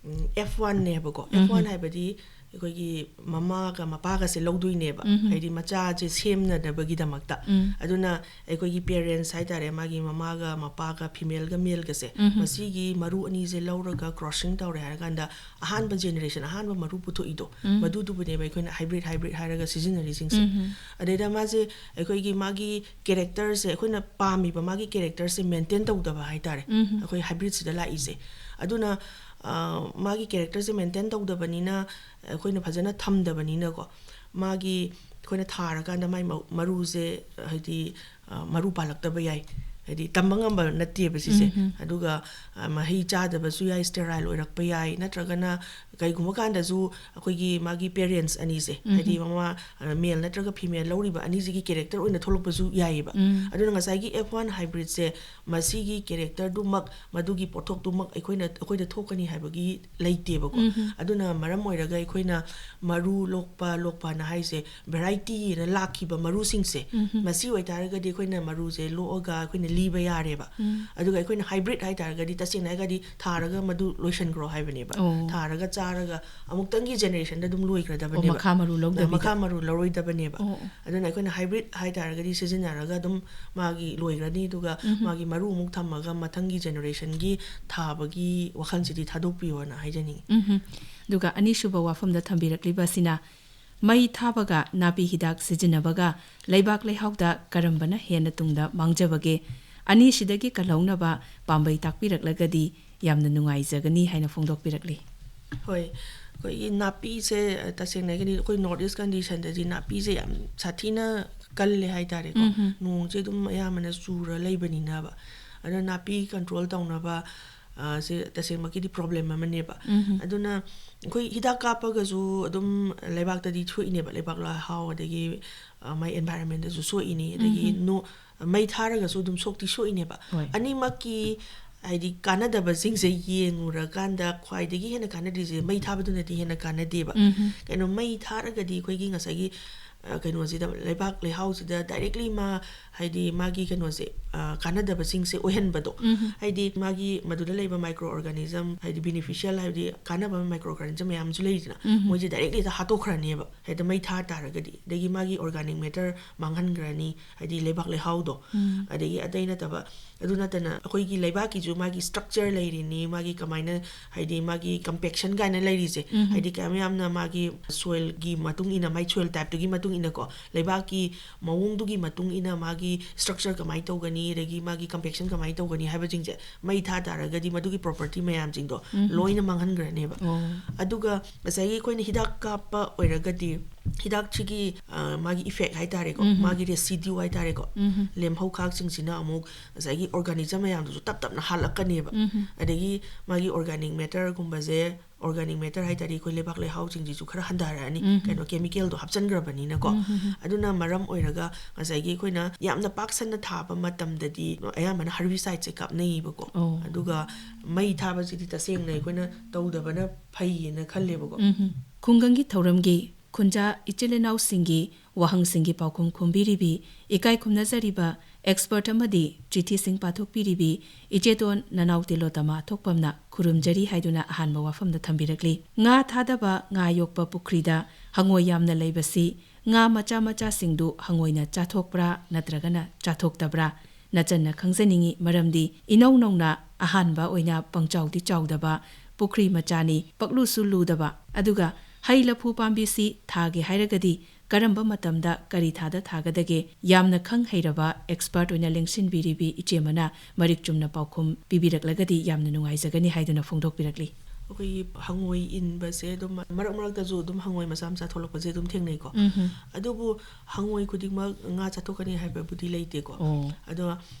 ꯎꯝ, ꯑꯦꯐ ꯋꯥꯟꯅꯦꯕꯀꯣ꯫ ꯎꯝ꯫ ꯑꯦꯐ ꯋꯥꯟ ꯍꯥꯏꯕꯗꯤ ꯑꯩꯈꯣꯏꯒꯤ ꯃꯃꯥꯒ ꯃꯄꯥꯒꯁꯦ ꯂꯧꯗꯣꯏꯅꯦꯕ, ꯎꯝ꯫ ꯍꯥꯏꯗꯤ ꯃꯆꯥꯁꯦ ꯁꯦꯝꯅꯅꯕꯒꯤꯗꯃꯛꯇ꯫ ꯎꯝ꯫ ꯑꯗꯨꯅ ꯑꯩꯈꯣꯏꯒꯤ parents ꯍꯥꯏꯇꯥꯔꯦ, ꯃꯥꯒꯤ ꯃꯃꯥꯒ ꯃꯄꯥꯒ femaleꯒ maleꯒꯁꯦ, ꯎꯝ꯫ ꯃꯁꯤꯒꯤ ꯃꯔꯨ ꯑꯅꯤꯁꯦ ꯂꯧꯔꯒ crossing ꯇꯧꯔꯦ ꯍꯥꯏꯔꯀꯥꯟꯗ, ꯑꯍꯥꯟꯕ generation, ꯑꯍꯥꯟꯕ ꯃꯔꯨ ꯄꯨꯊꯣꯛꯏꯗꯣ, ꯎꯝ꯫ ꯃꯗꯨꯗꯨꯕꯨꯅꯦꯕ ꯑꯩꯈꯣꯏꯅ hybrid, hybrid ꯍꯥꯏꯔꯒ ꯁꯤꯖꯤꯟꯅꯔꯤꯁꯤꯡꯁꯦ꯫ ꯎꯝ꯫ ꯑꯗꯩꯗ ꯃꯥꯁꯦ ꯑꯩꯈꯣꯏꯒꯤ ꯃꯥꯒꯤ characterꯁꯦ, ꯑꯩꯈꯣꯏꯅ ꯄꯥꯝꯃꯤꯕ ꯃꯥꯒꯤ characterꯁꯦ maintain ꯇꯧꯗꯕ ꯍꯥꯏꯇꯥꯔꯦ, ꯎꯝ꯫ ꯑꯩꯈꯣꯏ hybridꯁꯤꯗ ꯂꯥꯛꯏꯁꯦ꯫ ꯑꯗꯨꯅ, ꯑ, ꯃꯥꯒꯤ characterꯁꯦ maintain ꯇꯧꯗꯕꯅꯤꯅ ꯑꯩꯈꯣꯏꯅ ꯐꯖꯅ ꯊꯝꯗꯕꯅꯤꯅꯀꯣ, ꯃꯥꯒꯤ ꯑꯩꯈꯣꯏꯅ ꯊꯥꯔꯀꯥꯟꯗ ꯃꯥꯏ ꯃ-, ꯃꯔꯨꯁꯦ, ꯍꯥꯏꯗꯤ, ꯑ, ꯃꯔꯨ ꯄꯥꯜꯂꯛꯇꯕ ꯌꯥꯏ, ꯍꯥꯏꯗꯤ ꯇꯝꯕ ꯉꯝꯕ ꯅꯠꯇꯦꯕ ꯁꯤꯁꯦ꯫ ꯎꯝ꯫ ꯑꯗꯨꯒ, ꯑ, ꯃꯍꯩ ꯆꯥꯗꯕꯁꯨ ꯌꯥꯏ, sterile ꯑꯣꯏꯔꯛꯄ ꯌꯥꯏ, ꯅꯠꯇ꯭ꯔꯒꯅ ꯀꯩꯒꯨꯝꯕ ꯀꯥꯟꯗꯁꯨ ꯑꯩꯈꯣꯏꯒꯤ ꯃꯥꯒꯤ parents ꯑꯅꯤꯁꯦ, ꯎꯝ꯫ ꯍꯥꯏꯗꯤ ꯃꯃꯥ, ꯑ, male ꯅꯠꯇ꯭ꯔꯒ female ꯂꯧꯔꯤꯕ ꯑꯅꯤꯁꯤꯒꯤ character ꯑꯣꯏꯅ ꯊꯣꯛꯂꯛꯄꯁꯨ ꯌꯥꯏꯑꯕ꯫ ꯎꯝ꯫ ꯑꯗꯨꯅ ꯉꯁꯥꯏꯒꯤ F one hybridꯁꯦ ꯃꯁꯤꯒꯤ characterꯗꯨꯃꯛ, ꯃꯗꯨꯒꯤ ꯄꯣꯠꯊꯣꯛꯇꯨꯃꯛ ꯑꯩꯈꯣꯏꯅ, ꯑꯩꯈꯣꯏꯗ ꯊꯣꯛꯀꯅꯤ ꯍꯥꯏꯕꯒꯤ ꯂꯩꯇꯦꯕꯀꯣ꯫ ꯎꯝ꯫ ꯑꯗꯨꯅ ꯃꯔꯝ ꯑꯣꯏꯔꯒ ꯑꯩꯈꯣꯏꯅ ꯃꯔꯨ ꯂꯣꯛꯄ, ꯂꯣꯛꯄꯅ ꯍꯥꯏꯁꯦ variety ꯍꯥꯏꯅ ꯂꯥꯛꯈꯤꯕ ꯃꯔꯨꯁꯤꯡꯁꯦ, ꯎꯝ꯫ ꯃꯁꯤ ꯑꯣꯏꯇꯥꯔꯒꯗꯤ ꯑꯩꯈꯣꯏꯅ ꯃꯔꯨꯁꯦ ꯂꯣꯛꯑꯒ ꯑꯩꯈꯣꯏꯅ ꯂꯤꯕ ꯌꯥꯔꯦꯕ꯫ ꯎꯝ꯫ ꯑꯗꯨꯒ ꯑꯩꯈꯣꯏꯅ hybrid ꯍꯥꯏꯇꯥꯔꯒꯗꯤ, ꯇꯁꯦꯡꯅ ꯍꯥꯏꯔꯒꯗꯤ ꯊꯥꯔꯒ ꯃꯗꯨ ꯂꯣꯏꯁꯟꯈ꯭ꯔꯣ ꯍꯥꯏꯕꯅꯦꯕ꯫ ꯑꯣ꯫ ꯊꯥꯔꯒ ꯆꯥꯔꯒ ꯑꯃꯨꯛꯇꯪꯒꯤ generationꯗ ꯑꯗꯨꯝ ꯑꯣ, ꯂꯣꯏꯈ꯭ꯔꯗꯕꯅꯦꯕ꯫ ꯃꯈꯥ ꯃꯔꯨ ꯂꯧꯗꯕꯤꯗ꯫ ꯃꯈꯥ ꯃꯔꯨ ꯂꯧꯔꯣꯏꯗꯕꯅꯦꯕ꯫ ꯑꯣ, ꯑꯣ꯫ ꯑꯗꯨꯅ ꯑꯩꯈꯣꯏꯅ hybrid ꯍꯥꯏꯇꯥꯔꯒꯗꯤ ꯁꯤꯖꯤꯟꯅꯔꯒ ꯑꯗꯨꯝ ꯃꯥꯒꯤ ꯂꯣꯏꯈ꯭ꯔꯅꯤ, ꯑꯗꯨꯒ ꯎꯝ꯫ ꯃꯥꯒꯤ ꯃꯔꯨ ꯑꯃꯨꯛ ꯊꯝꯃꯒ ꯃꯊꯪꯒꯤ generationꯒꯤ ꯊꯥꯕꯒꯤ ꯋꯥꯈꯜꯁꯤꯗꯤ ꯊꯥꯗꯣꯛꯄꯤꯌꯣꯅ ꯍꯥꯏꯖꯅꯤꯡꯉꯤ꯫ ꯎꯝ꯫ ꯑꯗꯨꯒ ꯑꯅꯤꯁꯨꯕ ꯋꯥꯐꯝꯗ ꯊꯝꯕꯤꯔꯛꯂꯤꯕ ꯑꯁꯤꯅ, ꯃꯩ ꯊꯥꯕꯒ ꯅꯥꯄꯤ ꯍꯤꯗꯥꯛ ꯁꯤꯖꯤꯟꯅꯕꯒ ꯂꯩꯕꯥꯛ ꯂꯩꯍꯥꯎꯗ ꯀꯔꯝꯕꯅ ꯍꯦꯟꯅ ꯇꯨꯡꯗ ꯃꯥꯡꯖꯕꯒꯦ? ꯑꯅꯤꯁꯤꯗꯒꯤ ꯀꯜꯍꯧꯅꯕ ꯄꯥꯝꯕꯩ ꯇꯥꯛꯄꯤꯔꯛꯂꯒꯗꯤ ꯌꯥꯝꯅ ꯅꯨꯡꯉꯥꯏꯖꯒꯅꯤ ꯍꯥꯏꯅ ꯐꯣꯡꯗꯣꯛꯄꯤꯔꯛꯂꯤ꯫ ꯍꯣꯏ, ꯑꯩꯈꯣꯏꯒꯤ ꯅꯥꯄꯤꯁꯦ, ꯑ, ꯇꯁꯦꯡꯅ ꯍꯥꯏꯔꯒꯗꯤ ꯑꯩꯈꯣꯏ North East conditionꯗꯗꯤ ꯅꯥꯄꯤꯁꯦ ꯌꯥꯝ ꯁꯥꯊꯤꯅ ꯀꯜꯂꯦ ꯍꯥꯏꯇꯥꯔꯦꯀꯣ꯫ ꯎꯝ꯫ ꯅꯣꯡꯁꯦ ꯑꯗꯨꯝ ꯑꯌꯥꯝꯕꯅ ꯆꯨꯔ ꯂꯩꯕꯅꯤꯅꯕ꯫ ꯑꯗꯨꯅ ꯅꯥꯄꯤ control ꯇꯧꯅꯕ, ꯑ, ꯁꯦ ꯇꯁꯦꯡꯃꯛꯀꯤꯗꯤ problem ꯑꯃꯅꯦꯕ꯫ ꯎꯝ꯫ ꯑꯗꯨꯅ ꯑꯩꯈꯣꯏ ꯍꯤꯗꯥꯛ ꯀꯥꯞꯄꯒꯁꯨ ꯑꯗꯨꯝ ꯂꯩꯕꯥꯛꯇꯗꯤ ꯁꯣꯛꯏꯅꯦꯕ, ꯂꯩꯕꯥꯛ ꯂꯩꯍꯥꯎ, ꯑꯗꯒꯤ, ꯑ, ꯃꯥꯏ environmentꯗꯁꯨ ꯁꯣꯛꯏꯅꯤ, ꯑꯗꯒꯤ ꯎꯝ꯫ ꯅꯣ-, ꯃꯩ ꯊꯥꯔꯒꯁꯨ ꯑꯗꯨꯝ ꯁꯣꯛꯇꯤ ꯁꯣꯛꯏꯅꯦꯕ꯫ ꯍꯣꯏ꯫ ꯑꯅꯤꯃꯛꯀꯤ ꯍꯥꯏꯗꯤ ꯀꯥꯟꯅꯗꯕꯁꯤꯡꯁꯦ ꯌꯦꯡꯉꯨꯔꯀꯥꯟꯗ ꯈ꯭ꯋꯥꯏꯗꯒꯤ ꯍꯦꯟꯅ ꯀꯥꯟꯅꯗ꯭ꯔꯤꯁꯦ ꯃꯩ ꯊꯥꯕꯗꯨꯅꯗꯤ ꯍꯦꯟꯅ ꯀꯥꯟꯅꯗꯦꯕ꯫ ꯎꯝ꯫ ꯀꯩꯅꯣ, ꯃꯩ ꯊꯥꯔꯒꯗꯤ ꯑꯩꯈꯣꯏꯒꯤ ꯉꯁꯥꯏꯒꯤ ꯑ, ꯀꯩꯅꯣꯁꯤꯗ, ꯂꯩꯕꯥꯛ ꯂꯩꯍꯥꯎꯁꯤꯗ directly ꯃꯥ, ꯍꯥꯏꯗꯤ ꯃꯥꯒꯤ ꯀꯩꯅꯣꯁꯦ, ꯑ, ꯀꯥꯟꯅꯗꯕꯁꯤꯡꯁꯦ ꯑꯣꯏꯍꯟꯕꯗꯣ꯫ ꯍꯥꯏꯗꯤ ꯃꯥꯒꯤ ꯃꯗꯨꯗ ꯂꯩꯕ micro organism, ꯍꯥꯏꯗꯤ beneficial, ꯍꯥꯏꯕꯗꯤ ꯀꯥꯟꯅꯕ micro organism ꯃꯌꯥꯝꯁꯨ ꯂꯩꯗꯅ, ꯃꯣꯏꯁꯦ directly ꯍꯦꯛꯇ ꯍꯥꯠꯇꯣꯛꯈ꯭ꯔꯅꯦꯕ, ꯍꯦꯛꯇ ꯃꯩ ꯊꯥ ꯇꯥꯔꯒꯗꯤ꯫ ꯑꯗꯒꯤ ꯃꯥꯒꯤ organic matter ꯃꯥꯡꯍꯟꯈ꯭ꯔꯅꯤ, ꯍꯥꯏꯗꯤ ꯂꯩꯕꯥꯛ ꯂꯩꯍꯥꯎꯗꯣ꯫ ꯑꯗꯒꯤ ꯑꯇꯩ ꯅꯠꯇꯕ, ꯑꯗꯨ ꯅꯠꯇꯅ ꯑꯩꯈꯣꯏꯒꯤ ꯂꯩꯕꯥꯛꯀꯤꯁꯨ ꯃꯥꯒꯤ structure ꯂꯩꯔꯤꯅꯤ, ꯃꯥꯒꯤ ꯀꯃꯥꯏꯅ, ꯍꯥꯏꯗꯤ ꯃꯥꯒꯤ compaction ꯀꯥꯏꯅ ꯂꯩꯔꯤꯁꯦ, ꯍꯥꯏꯗꯤ ꯀꯌꯥꯝ ꯌꯥꯝꯅ ꯃꯥꯒꯤ soilꯒꯤ ꯃꯇꯨꯡ ꯏꯟꯅ, ꯃꯥꯏ soil typeꯇꯨꯒꯤ ꯃꯇꯨꯡ ꯏꯟꯅꯀꯣ, ꯂꯩꯕꯥꯛꯀꯤ ꯃꯑꯣꯡꯗꯨꯒꯤ ꯃꯇꯨꯡ ꯏꯟꯅ ꯃꯥꯒꯤ structure ꯀꯃꯥꯏꯅ ꯇꯧꯒꯅꯤ, ꯑꯗꯒꯤ ꯃꯥꯒꯤ compaction ꯀꯃꯥꯏꯅ ꯇꯧꯒꯅꯤ ꯍꯥꯏꯕꯁꯤꯡꯁꯦ, ꯃꯩ ꯊꯥ ꯇꯥꯔꯒꯗꯤ ꯃꯗꯨꯒꯤ property ꯃꯌꯥꯝꯁꯤꯡꯗꯣ ꯂꯣꯏꯅ ꯃꯥꯡꯍꯟꯈ꯭ꯔꯅꯦꯕ꯫ ꯑꯣ꯫ ꯑꯗꯨꯒ ꯉꯁꯥꯏꯒꯤ ꯑꯩꯈꯣꯏꯅ ꯍꯤꯗꯥꯛ ꯀꯥꯞꯄ ꯑꯣꯏꯔꯒꯗꯤ, ꯍꯤꯗꯥꯛꯁꯤꯒꯤ, ꯑ, ꯃꯥꯒꯤ effect ꯍꯥꯏꯇꯥꯔꯦꯀꯣ, ꯃꯥꯒꯤ residue ꯍꯥꯏꯇꯥꯔꯦꯀꯣ, ꯂꯦꯝꯍꯧ ꯈꯥꯛꯁꯤꯡꯁꯤꯅ ꯑꯃꯨꯛ ꯉꯁꯥꯏꯒꯤ organism ꯃꯌꯥꯝꯗꯨꯁꯨ ꯇꯞ ꯇꯞꯅ ꯍꯥꯠꯂꯛꯀꯅꯦꯕ꯫ ꯑꯗꯒꯤ ꯃꯥꯒꯤ organic matterꯒꯨꯝꯕꯁꯦ, organic matter ꯍꯥꯏꯇꯥꯔꯗꯤ ꯑꯩꯈꯣꯏ ꯂꯩꯕꯥꯛ ꯂꯩꯍꯥꯎꯁꯤꯡꯁꯤꯁꯨ ꯈꯔ ꯍꯟꯊꯔꯛꯑꯅꯤ, ꯀꯩꯅꯣ, chemicalꯗꯣ ꯍꯥꯞꯆꯤꯟꯈ꯭ꯔꯕꯅꯤꯅꯀꯣ꯫ ꯑꯗꯨꯅ ꯃꯔꯝ ꯑꯣꯏꯔꯒ ꯉꯁꯥꯏꯒꯤ ꯑꯩꯈꯣꯏꯅ ꯌꯥꯝꯅ ꯄꯥꯛ ꯁꯟꯅ ꯊꯥꯕ ꯃꯇꯝꯗꯗꯤ ꯑꯌꯥꯝꯕꯅ herbicideꯁꯦ ꯀꯥꯞꯅꯩꯌꯦꯕꯀꯣ꯫ ꯑꯣ꯫ ꯑꯗꯨꯒ ꯃꯩ ꯊꯥꯕꯁꯤꯗꯤ ꯇꯁꯦꯡꯅ ꯑꯩꯈꯣꯏꯅ ꯇꯧꯗꯕꯅ ꯐꯩꯌꯦꯅ ꯈꯜꯂꯦꯕꯀꯣ꯫ ꯎꯝ꯫ ꯈꯨꯡꯒꯪꯒꯤ ꯊꯧꯔꯝꯒꯤ ꯈꯨꯟꯖꯥ ꯏꯆꯤꯜ ꯏꯅꯥꯎꯁꯤꯡꯒꯤ ꯋꯥꯍꯪꯁꯤꯡꯒꯤ ꯄꯥꯎꯈꯨꯝ ꯈꯨꯝꯕꯤꯔꯤꯕꯤ ꯏꯀꯥꯏ ꯈꯨꯝꯅꯖꯔꯤꯕ expert ꯑꯃꯗꯤ ꯆꯤꯊꯤꯁꯤꯡ ꯄꯥꯊꯣꯛꯄꯤꯔꯤꯕꯤ ꯏꯆꯦꯇꯣꯟ ꯅꯅꯥꯎ ꯇꯤꯂꯣꯇꯃꯥ ꯊꯣꯛꯄꯝꯅ ꯈꯨꯔꯨꯝꯖꯔꯤ ꯍꯥꯏꯗꯨꯅ ꯑꯍꯥꯟꯕ ꯋꯥꯐꯝꯗ ꯊꯝꯕꯤꯔꯛꯂꯤ꯫ ꯉꯥ ꯊꯥꯗꯕ ꯉꯥ ꯌꯣꯛꯄ ꯄꯨꯈ꯭ꯔꯤꯗ ꯍꯉꯣꯏ ꯌꯥꯝꯅ ꯂꯩꯕꯁꯤ ꯉꯥ ꯃꯆꯥ ꯃꯆꯥꯁꯤꯡꯗꯨ ꯍꯉꯣꯏꯅ ꯆꯥꯊꯣꯛꯄ꯭ꯔꯥ ꯅꯠꯇ꯭ꯔꯒꯅ ꯆꯥꯊꯣꯛꯇꯕ꯭ꯔꯥ? ꯅꯆꯟꯅ ꯈꯪꯖꯅꯤꯡꯏ, ꯃꯔꯝꯗꯤ ꯏꯅꯧ ꯅꯧꯅ ꯑꯍꯥꯟꯕ ꯑꯣꯏꯅ ꯄꯪꯆꯥꯎꯗꯤ ꯆꯥꯎꯗꯕ ꯄꯨꯈ꯭ꯔꯤ ꯃꯆꯥꯅꯤ, ꯄꯛꯂꯨꯁꯨ ꯂꯨꯗꯕ꯫ ꯑꯗꯨꯒ ꯍꯩ ꯂꯐꯨ ꯄꯥꯝꯕꯤꯁꯤ ꯊꯥꯒꯦ ꯍꯥꯏꯔꯒꯗꯤ ꯀꯔꯝꯕ ꯃꯇꯝꯗ ꯀꯔꯤ ꯊꯥꯗ ꯊꯥꯒꯗꯒꯦ? ꯌꯥꯝꯅ ꯈꯪ ꯍꯩꯔꯕ expert ꯑꯣꯏꯅ ꯂꯦꯡꯁꯤꯟꯕꯤꯔꯤꯕꯤ ꯏꯆꯦꯃꯅ ꯃꯔꯤꯛ ꯆꯨꯝꯅ ꯄꯥꯎꯈꯨꯝ ꯄꯤꯕꯤꯔꯛꯂꯒꯗꯤ ꯌꯥꯝꯅ ꯅꯨꯡꯉꯥꯏꯖꯒꯅꯤ ꯍꯥꯏꯗꯨꯅ ꯐꯣꯡꯗꯣꯛꯄꯤꯔꯛꯂꯤ꯫ ꯑꯩꯈꯣꯏꯒꯤ ꯍꯉꯣꯏ ꯏꯟꯕꯁꯦ ꯑꯗꯨꯝ ꯃꯔꯛ ꯃꯔꯛꯇꯁꯨ ꯑꯗꯨꯝ ꯍꯉꯣꯏ ꯃꯆꯥ ꯃꯆꯥ ꯊꯣꯛꯂꯛꯄꯁꯦ ꯑꯗꯨꯝ ꯊꯦꯡꯅꯩꯀꯣ꯫ ꯎꯝꯍꯨꯝ꯫ ꯑꯗꯨꯕꯨ ꯍꯉꯣꯏ ꯈꯨꯗꯤꯡꯃꯛ ꯉꯥ ꯆꯥꯊꯣꯛꯀꯅꯤ ꯍꯥꯏꯕꯕꯨꯗꯤ ꯂꯩꯇꯦꯀꯣ꯫ ꯑꯣ꯫ ꯑꯗꯣ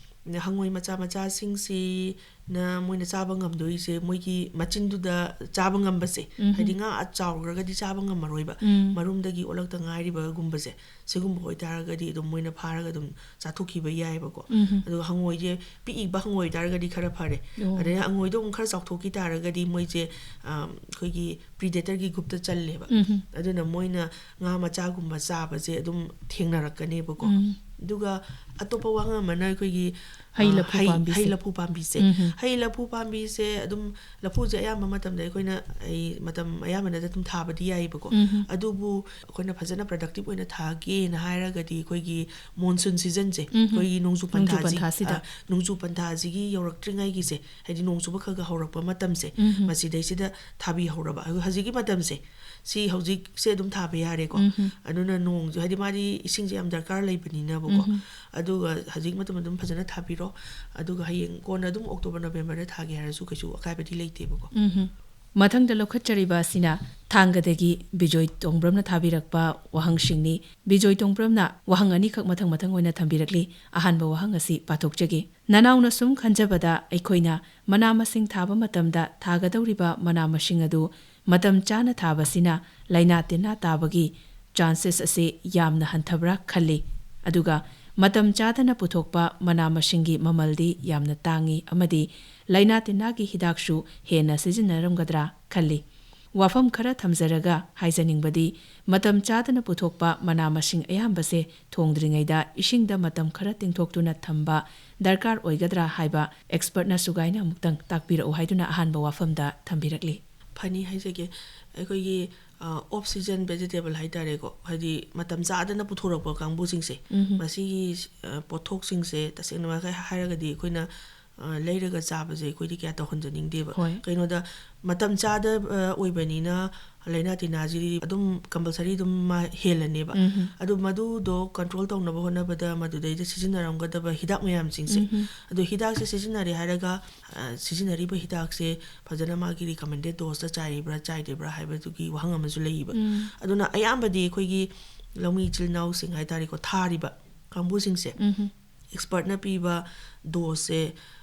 ꯍꯪꯉꯣꯏ ꯃꯆꯥ ꯃꯆꯥꯁꯤꯡꯁꯤꯅ ꯃꯣꯏꯅ ꯆꯥꯕ ꯉꯝꯗꯣꯏꯁꯦ ꯃꯣꯏꯒꯤ ꯃꯆꯤꯟꯗꯨꯗ ꯆꯥꯕ ꯉꯝꯕꯁꯦ, ꯎꯝ꯫ ꯍꯥꯏꯗꯤ ꯉꯥ ꯆꯥꯎꯈ꯭ꯔꯒꯗꯤ ꯆꯥꯕ ꯉꯝꯃꯔꯣꯏꯕ꯫ ꯎꯝ꯫ ꯃꯔꯨꯝꯗꯒꯤ ꯑꯣꯜꯂꯛꯇ ꯉꯥꯏꯔꯤꯕꯒꯨꯝꯕꯁꯦ, ꯁꯤꯒꯨꯝꯕ ꯑꯣꯏꯇꯥꯔꯒꯗꯤ ꯑꯗꯨꯝ ꯃꯣꯏꯅ ꯐꯥꯔꯒ ꯑꯗꯨꯝ ꯆꯥꯊꯣꯛꯈꯤꯕ ꯌꯥꯏꯑꯕꯀꯣ꯫ ꯎꯝ꯫ ꯑꯗꯨꯒ ꯍꯪꯉꯣꯏꯁꯦ ꯄꯤꯛꯏꯕ ꯍꯪꯉꯣꯏ ꯑꯣꯏꯇꯥꯔꯒꯗꯤ ꯈꯔ ꯐꯔꯦ꯫ ꯑꯣ꯫ ꯑꯗꯩ ꯍꯪꯉꯣꯏꯗꯣ ꯑꯃꯨꯛ ꯈꯔ ꯆꯥꯎꯊꯣꯛꯈꯤ ꯇꯥꯔꯒꯗꯤ ꯃꯣꯏꯁꯦ, ꯑꯝ, ꯑꯩꯈꯣꯏꯒꯤ ꯄ꯭ꯔꯤꯗꯦꯇꯔꯒꯤ ꯒ꯭ꯔꯨꯞꯇ ꯆꯜꯂꯦꯕ꯫ ꯎꯝ꯫ ꯑꯗꯨꯅ ꯃꯣꯏꯅ ꯉꯥ ꯃꯆꯥꯒꯨꯝꯕ ꯆꯥꯕꯁꯦ ꯑꯗꯨꯝ ꯊꯦꯡꯅꯔꯛꯀꯅꯦꯕꯀꯣ꯫ ꯎꯝ꯫ ꯑꯗꯨꯒ ꯑꯇꯣꯞꯄ ꯋꯥꯍꯪ ꯑꯃꯅ ꯑꯩꯈꯣꯏꯒꯤ, ꯍꯩ ꯑ, ꯂꯐꯨ ꯍꯩ, ꯄꯥꯝꯕꯤꯁꯦ꯫ ꯍꯩ ꯂꯐꯨ ꯄꯥꯝꯕꯤꯁꯦ꯫ ꯎꯝ꯫ ꯍꯩ ꯂꯐꯨ ꯄꯥꯝꯕꯤꯁꯦ ꯑꯗꯨꯝ, ꯂꯐꯨꯁꯦ ꯑꯌꯥꯝꯕ ꯃꯇꯝꯗ ꯑꯩꯈꯣꯏꯅ ꯑꯩ ꯃꯇꯝ ꯑꯌꯥꯝꯕꯅꯗ ꯑꯗꯨꯝ ꯊꯥꯕꯗꯤ ꯌꯥꯏꯌꯦꯕꯀꯣ꯫ ꯎꯝ꯫ ꯑꯗꯨꯕꯨ ꯑꯩꯈꯣꯏꯅ ꯐꯖꯅ ꯄ꯭ꯔꯗꯛꯇꯤꯞ ꯑꯣꯏꯅ ꯊꯥꯒꯦꯅ ꯍꯥꯏꯔꯒꯗꯤ ꯑꯩꯈꯣꯏꯒꯤ ꯃꯣꯟꯁꯨꯟ ꯁꯤꯖꯟꯁꯦ, ꯎꯝ꯫ ꯑꯩꯈꯣꯏꯒꯤ ꯅꯣꯡꯖꯨ ꯅꯣꯡꯖꯨ ꯄꯟꯊꯥꯁꯤ-, ꯄꯟꯊꯥꯁꯤꯗ꯫ ꯑ, ꯅꯣꯡꯖꯨ ꯄꯟꯊꯥꯁꯤꯒꯤ ꯌꯧꯔꯛꯇ꯭ꯔꯤꯉꯩꯒꯤꯁꯦ, ꯍꯥꯏꯗꯤ ꯅꯣꯡ ꯆꯨꯕ ꯈꯔ ꯈꯔ ꯍꯧꯔꯛꯄ ꯃꯇꯝꯁꯦ, ꯎꯝ꯫ ꯃꯁꯤꯗꯩꯁꯤꯗ ꯊꯥꯕꯤꯍꯧꯔꯕ꯫ ꯑꯗꯨ ꯍꯧꯖꯤꯛꯀꯤ ꯃꯇꯝꯁꯦ, ꯁꯤ ꯍꯧꯖꯤꯛꯁꯦ ꯑꯗꯨꯝ ꯊꯥꯕ ꯌꯥꯔꯦꯀꯣ꯫ ꯎꯝ꯫ ꯑꯗꯨꯅ ꯅꯣꯡꯁꯨ, ꯍꯥꯏꯗꯤ ꯃꯥꯗꯤ ꯏꯁꯤꯡꯁꯦ ꯌꯥꯝ ꯗꯔꯀꯥꯔ ꯂꯩꯕꯅꯤꯅꯕꯀꯣ꯫ ꯎꯝ꯫ ꯑꯗꯨꯒ ꯍꯧꯖꯤꯛ ꯃꯇꯝ ꯑꯗꯨꯝ ꯐꯖꯅ ꯊꯥꯕꯤꯔꯣ꯫ ꯑꯗꯨꯒ ꯍꯌꯦꯡ ꯀꯣꯟꯅ ꯑꯗꯨꯝ ꯑꯣꯛꯇꯣꯕꯔ, ꯅꯕꯦꯝꯕꯔꯗ ꯊꯥꯒꯦ ꯍꯥꯏꯔꯁꯨ ꯀꯩꯁꯨ ꯑꯀꯥꯏꯕꯗꯤ ꯂꯩꯇꯦꯕꯀꯣ꯫ ꯎꯝ꯫ ꯃꯊꯪꯗ ꯂꯧꯈꯠꯆꯔꯤꯕ ꯑꯁꯤꯅ ꯊꯥꯡꯒꯗꯒꯤ ꯕꯤꯖꯣꯏ ꯇꯣꯡꯕ꯭ꯔꯝꯅ ꯊꯥꯕꯤꯔꯛꯄ ꯋꯥꯍꯪꯁꯤꯡꯅꯤ꯫ ꯕꯤꯖꯣꯏ ꯇꯣꯡꯕ꯭ꯔꯝꯅ ꯋꯥꯍꯪ ꯑꯅꯤꯈꯛ ꯃꯊꯪ ꯃꯊꯪ ꯑꯣꯏꯅ ꯊꯝꯕꯤꯔꯛꯂꯤ꯫ ꯑꯍꯥꯟꯕ ꯋꯥꯍꯪ ꯑꯁꯤ ꯄꯥꯊꯣꯛꯆꯒꯦ꯫ ꯅꯅꯥꯎꯅ ꯁꯨꯝ ꯈꯟꯖꯕꯗ ꯑꯩꯈꯣꯏꯅ ꯃꯅꯥ ꯃꯁꯤꯡ ꯊꯥꯕ ꯃꯇꯝꯗ ꯊꯥꯒꯗꯧꯔꯤꯕ ꯃꯅꯥ ꯃꯁꯤꯡ ꯑꯗꯨ ꯃꯇꯝ ꯆꯥꯅ ꯊꯥꯕꯁꯤꯅ ꯂꯥꯏꯅꯥ ꯇꯤꯟꯅꯥ ꯇꯥꯕꯒꯤ ꯆꯥꯟꯁꯦꯁ ꯑꯁꯤ ꯌꯥꯝꯅ ꯍꯟꯊꯕ꯭ꯔꯥ ꯈꯜꯂꯤ꯫ ꯑꯗꯨꯒ ꯃꯇꯝ ꯆꯥꯗꯅ ꯄꯨꯊꯣꯛꯄ ꯃꯅꯥ ꯃꯁꯤꯡꯒꯤ ꯃꯃꯜꯗꯤ ꯌꯥꯝꯅ ꯇꯥꯡꯏ ꯑꯃꯗꯤ ꯂꯥꯏꯅꯥ ꯇꯤꯟꯅꯥꯒꯤ ꯍꯤꯗꯥꯛꯁꯨ ꯍꯦꯟꯅ ꯁꯤꯖꯤꯟꯅꯔꯝꯒꯗ꯭ꯔꯥ ꯈꯜꯂꯤ꯫ ꯋꯥꯐꯝ ꯈꯔ ꯊꯝꯖꯔꯒ ꯍꯥꯏꯖꯅꯤꯡꯕꯗꯤ, ꯃꯇꯝ ꯆꯥꯗꯅ ꯄꯨꯊꯣꯛꯄ ꯃꯅꯥ ꯃꯁꯤꯡ ꯑꯌꯥꯝꯕꯁꯦ ꯊꯣꯡꯗ꯭ꯔꯤꯉꯩꯗ ꯏꯁꯤꯡꯗ ꯃꯇꯝ ꯈꯔ ꯇꯤꯡꯊꯣꯛꯇꯨꯅ ꯊꯝꯕ ꯗꯔꯀꯥꯔ ꯑꯣꯏꯒꯗ꯭ꯔꯥ ꯍꯥꯏꯕ ꯑꯦꯛꯁꯄꯔꯠꯅ ꯁꯨꯒꯥꯏꯅ ꯑꯃꯨꯛꯇꯪ ꯇꯥꯛꯄꯤꯔꯛꯎ ꯍꯥꯏꯗꯨꯅ ꯑꯍꯥꯟꯕ ꯋꯥꯐꯝꯗ ꯊꯝꯕꯤꯔꯛꯂꯤ꯫ ꯐꯅꯤ ꯍꯥꯏꯖꯒꯦ꯫ ꯑꯩꯈꯣꯏꯒꯤ, ꯑ, ꯑꯣꯐ ꯁꯤꯖꯟ ꯚꯦꯖꯤꯇꯦꯕꯜ ꯍꯥꯏꯇꯥꯔꯦꯀꯣ, ꯍꯥꯏꯗꯤ ꯃꯇꯝ ꯆꯥꯗꯅ ꯄꯨꯊꯣꯔꯛꯄ ꯀꯥꯡꯕꯨꯁꯤꯡꯁꯦ, ꯎꯝ꯫ ꯃꯁꯤꯒꯤ, ꯑ, ꯄꯣꯠꯊꯣꯛꯁꯤꯡꯁꯦ ꯇꯁꯦꯡꯅ ꯍꯥꯏꯔꯒꯗꯤ ꯑꯩꯈꯣꯏꯅ, ꯑ, ꯂꯩꯔꯒ ꯆꯥꯕꯁꯦ ꯑꯩꯈꯣꯏꯗꯤ ꯀꯌꯥ ꯇꯧꯍꯟꯖꯅꯤꯡꯗꯦꯕ꯫ ꯍꯣꯏ꯫ ꯀꯩꯅꯣꯗ, ꯃꯇꯝ ꯆꯥꯗꯕ ꯑꯣꯏꯕꯅꯤꯅ ꯂꯥꯏꯅꯥ ꯇꯤꯟꯅꯥꯁꯤꯗꯤ ꯑꯗꯨꯝ ꯀꯝꯄꯜꯁꯔꯤ ꯑꯗꯨꯝ ꯃꯥ ꯍꯦꯜꯂꯅꯦꯕ꯫ ꯎꯝ꯫ ꯑꯗꯨ ꯃꯗꯨꯗꯣ ꯀꯟꯇ꯭ꯔꯣꯜ ꯇꯧꯅꯕ ꯍꯣꯠꯅꯕꯗ ꯃꯗꯨꯗꯩꯗ ꯁꯤꯖꯤꯟꯅꯔꯝꯒꯗꯕ ꯍꯤꯗꯥꯛ ꯃꯌꯥꯝꯁꯤꯡꯁꯦ, ꯎꯝ꯫ ꯑꯗꯣ ꯍꯤꯗꯥꯛꯁꯦ ꯁꯤꯖꯤꯟꯅꯔꯦ ꯍꯥꯏꯔꯒ, ꯑ, ꯁꯤꯖꯤꯟꯅꯔꯤꯕ ꯍꯤꯗꯥꯛꯁꯦ ꯐꯖꯅ ꯃꯥꯒꯤ ꯔꯤꯀꯃꯦꯟꯗꯦꯠ ꯗꯣꯁꯇ ꯆꯥꯏꯔꯤꯕ꯭ꯔꯥ ꯆꯥꯏꯗ꯭ꯔꯤꯕ꯭ꯔꯥ ꯍꯥꯏꯕꯗꯨꯒꯤ ꯋꯥꯍꯪ ꯑꯃꯁꯨ ꯂꯩꯌꯦꯕ꯫ ꯎꯝ꯫ ꯑꯗꯨꯅ ꯑꯌꯥꯝꯕꯗꯤ ꯑꯩꯈꯣꯏꯒꯤ ꯂꯧꯃꯤ ꯏꯆꯤꯜ ꯏꯅꯥꯎꯁꯤꯡ ꯍꯥꯏꯇꯥꯔꯦꯀꯣ, ꯊꯥꯔꯤꯕ ꯀꯥꯡꯕꯨꯁꯤꯡꯁꯦ, ꯎꯝ꯫ ꯑꯦꯛꯁꯄꯔꯠꯅ ꯄꯤꯕ ꯗꯣꯁꯁꯦ,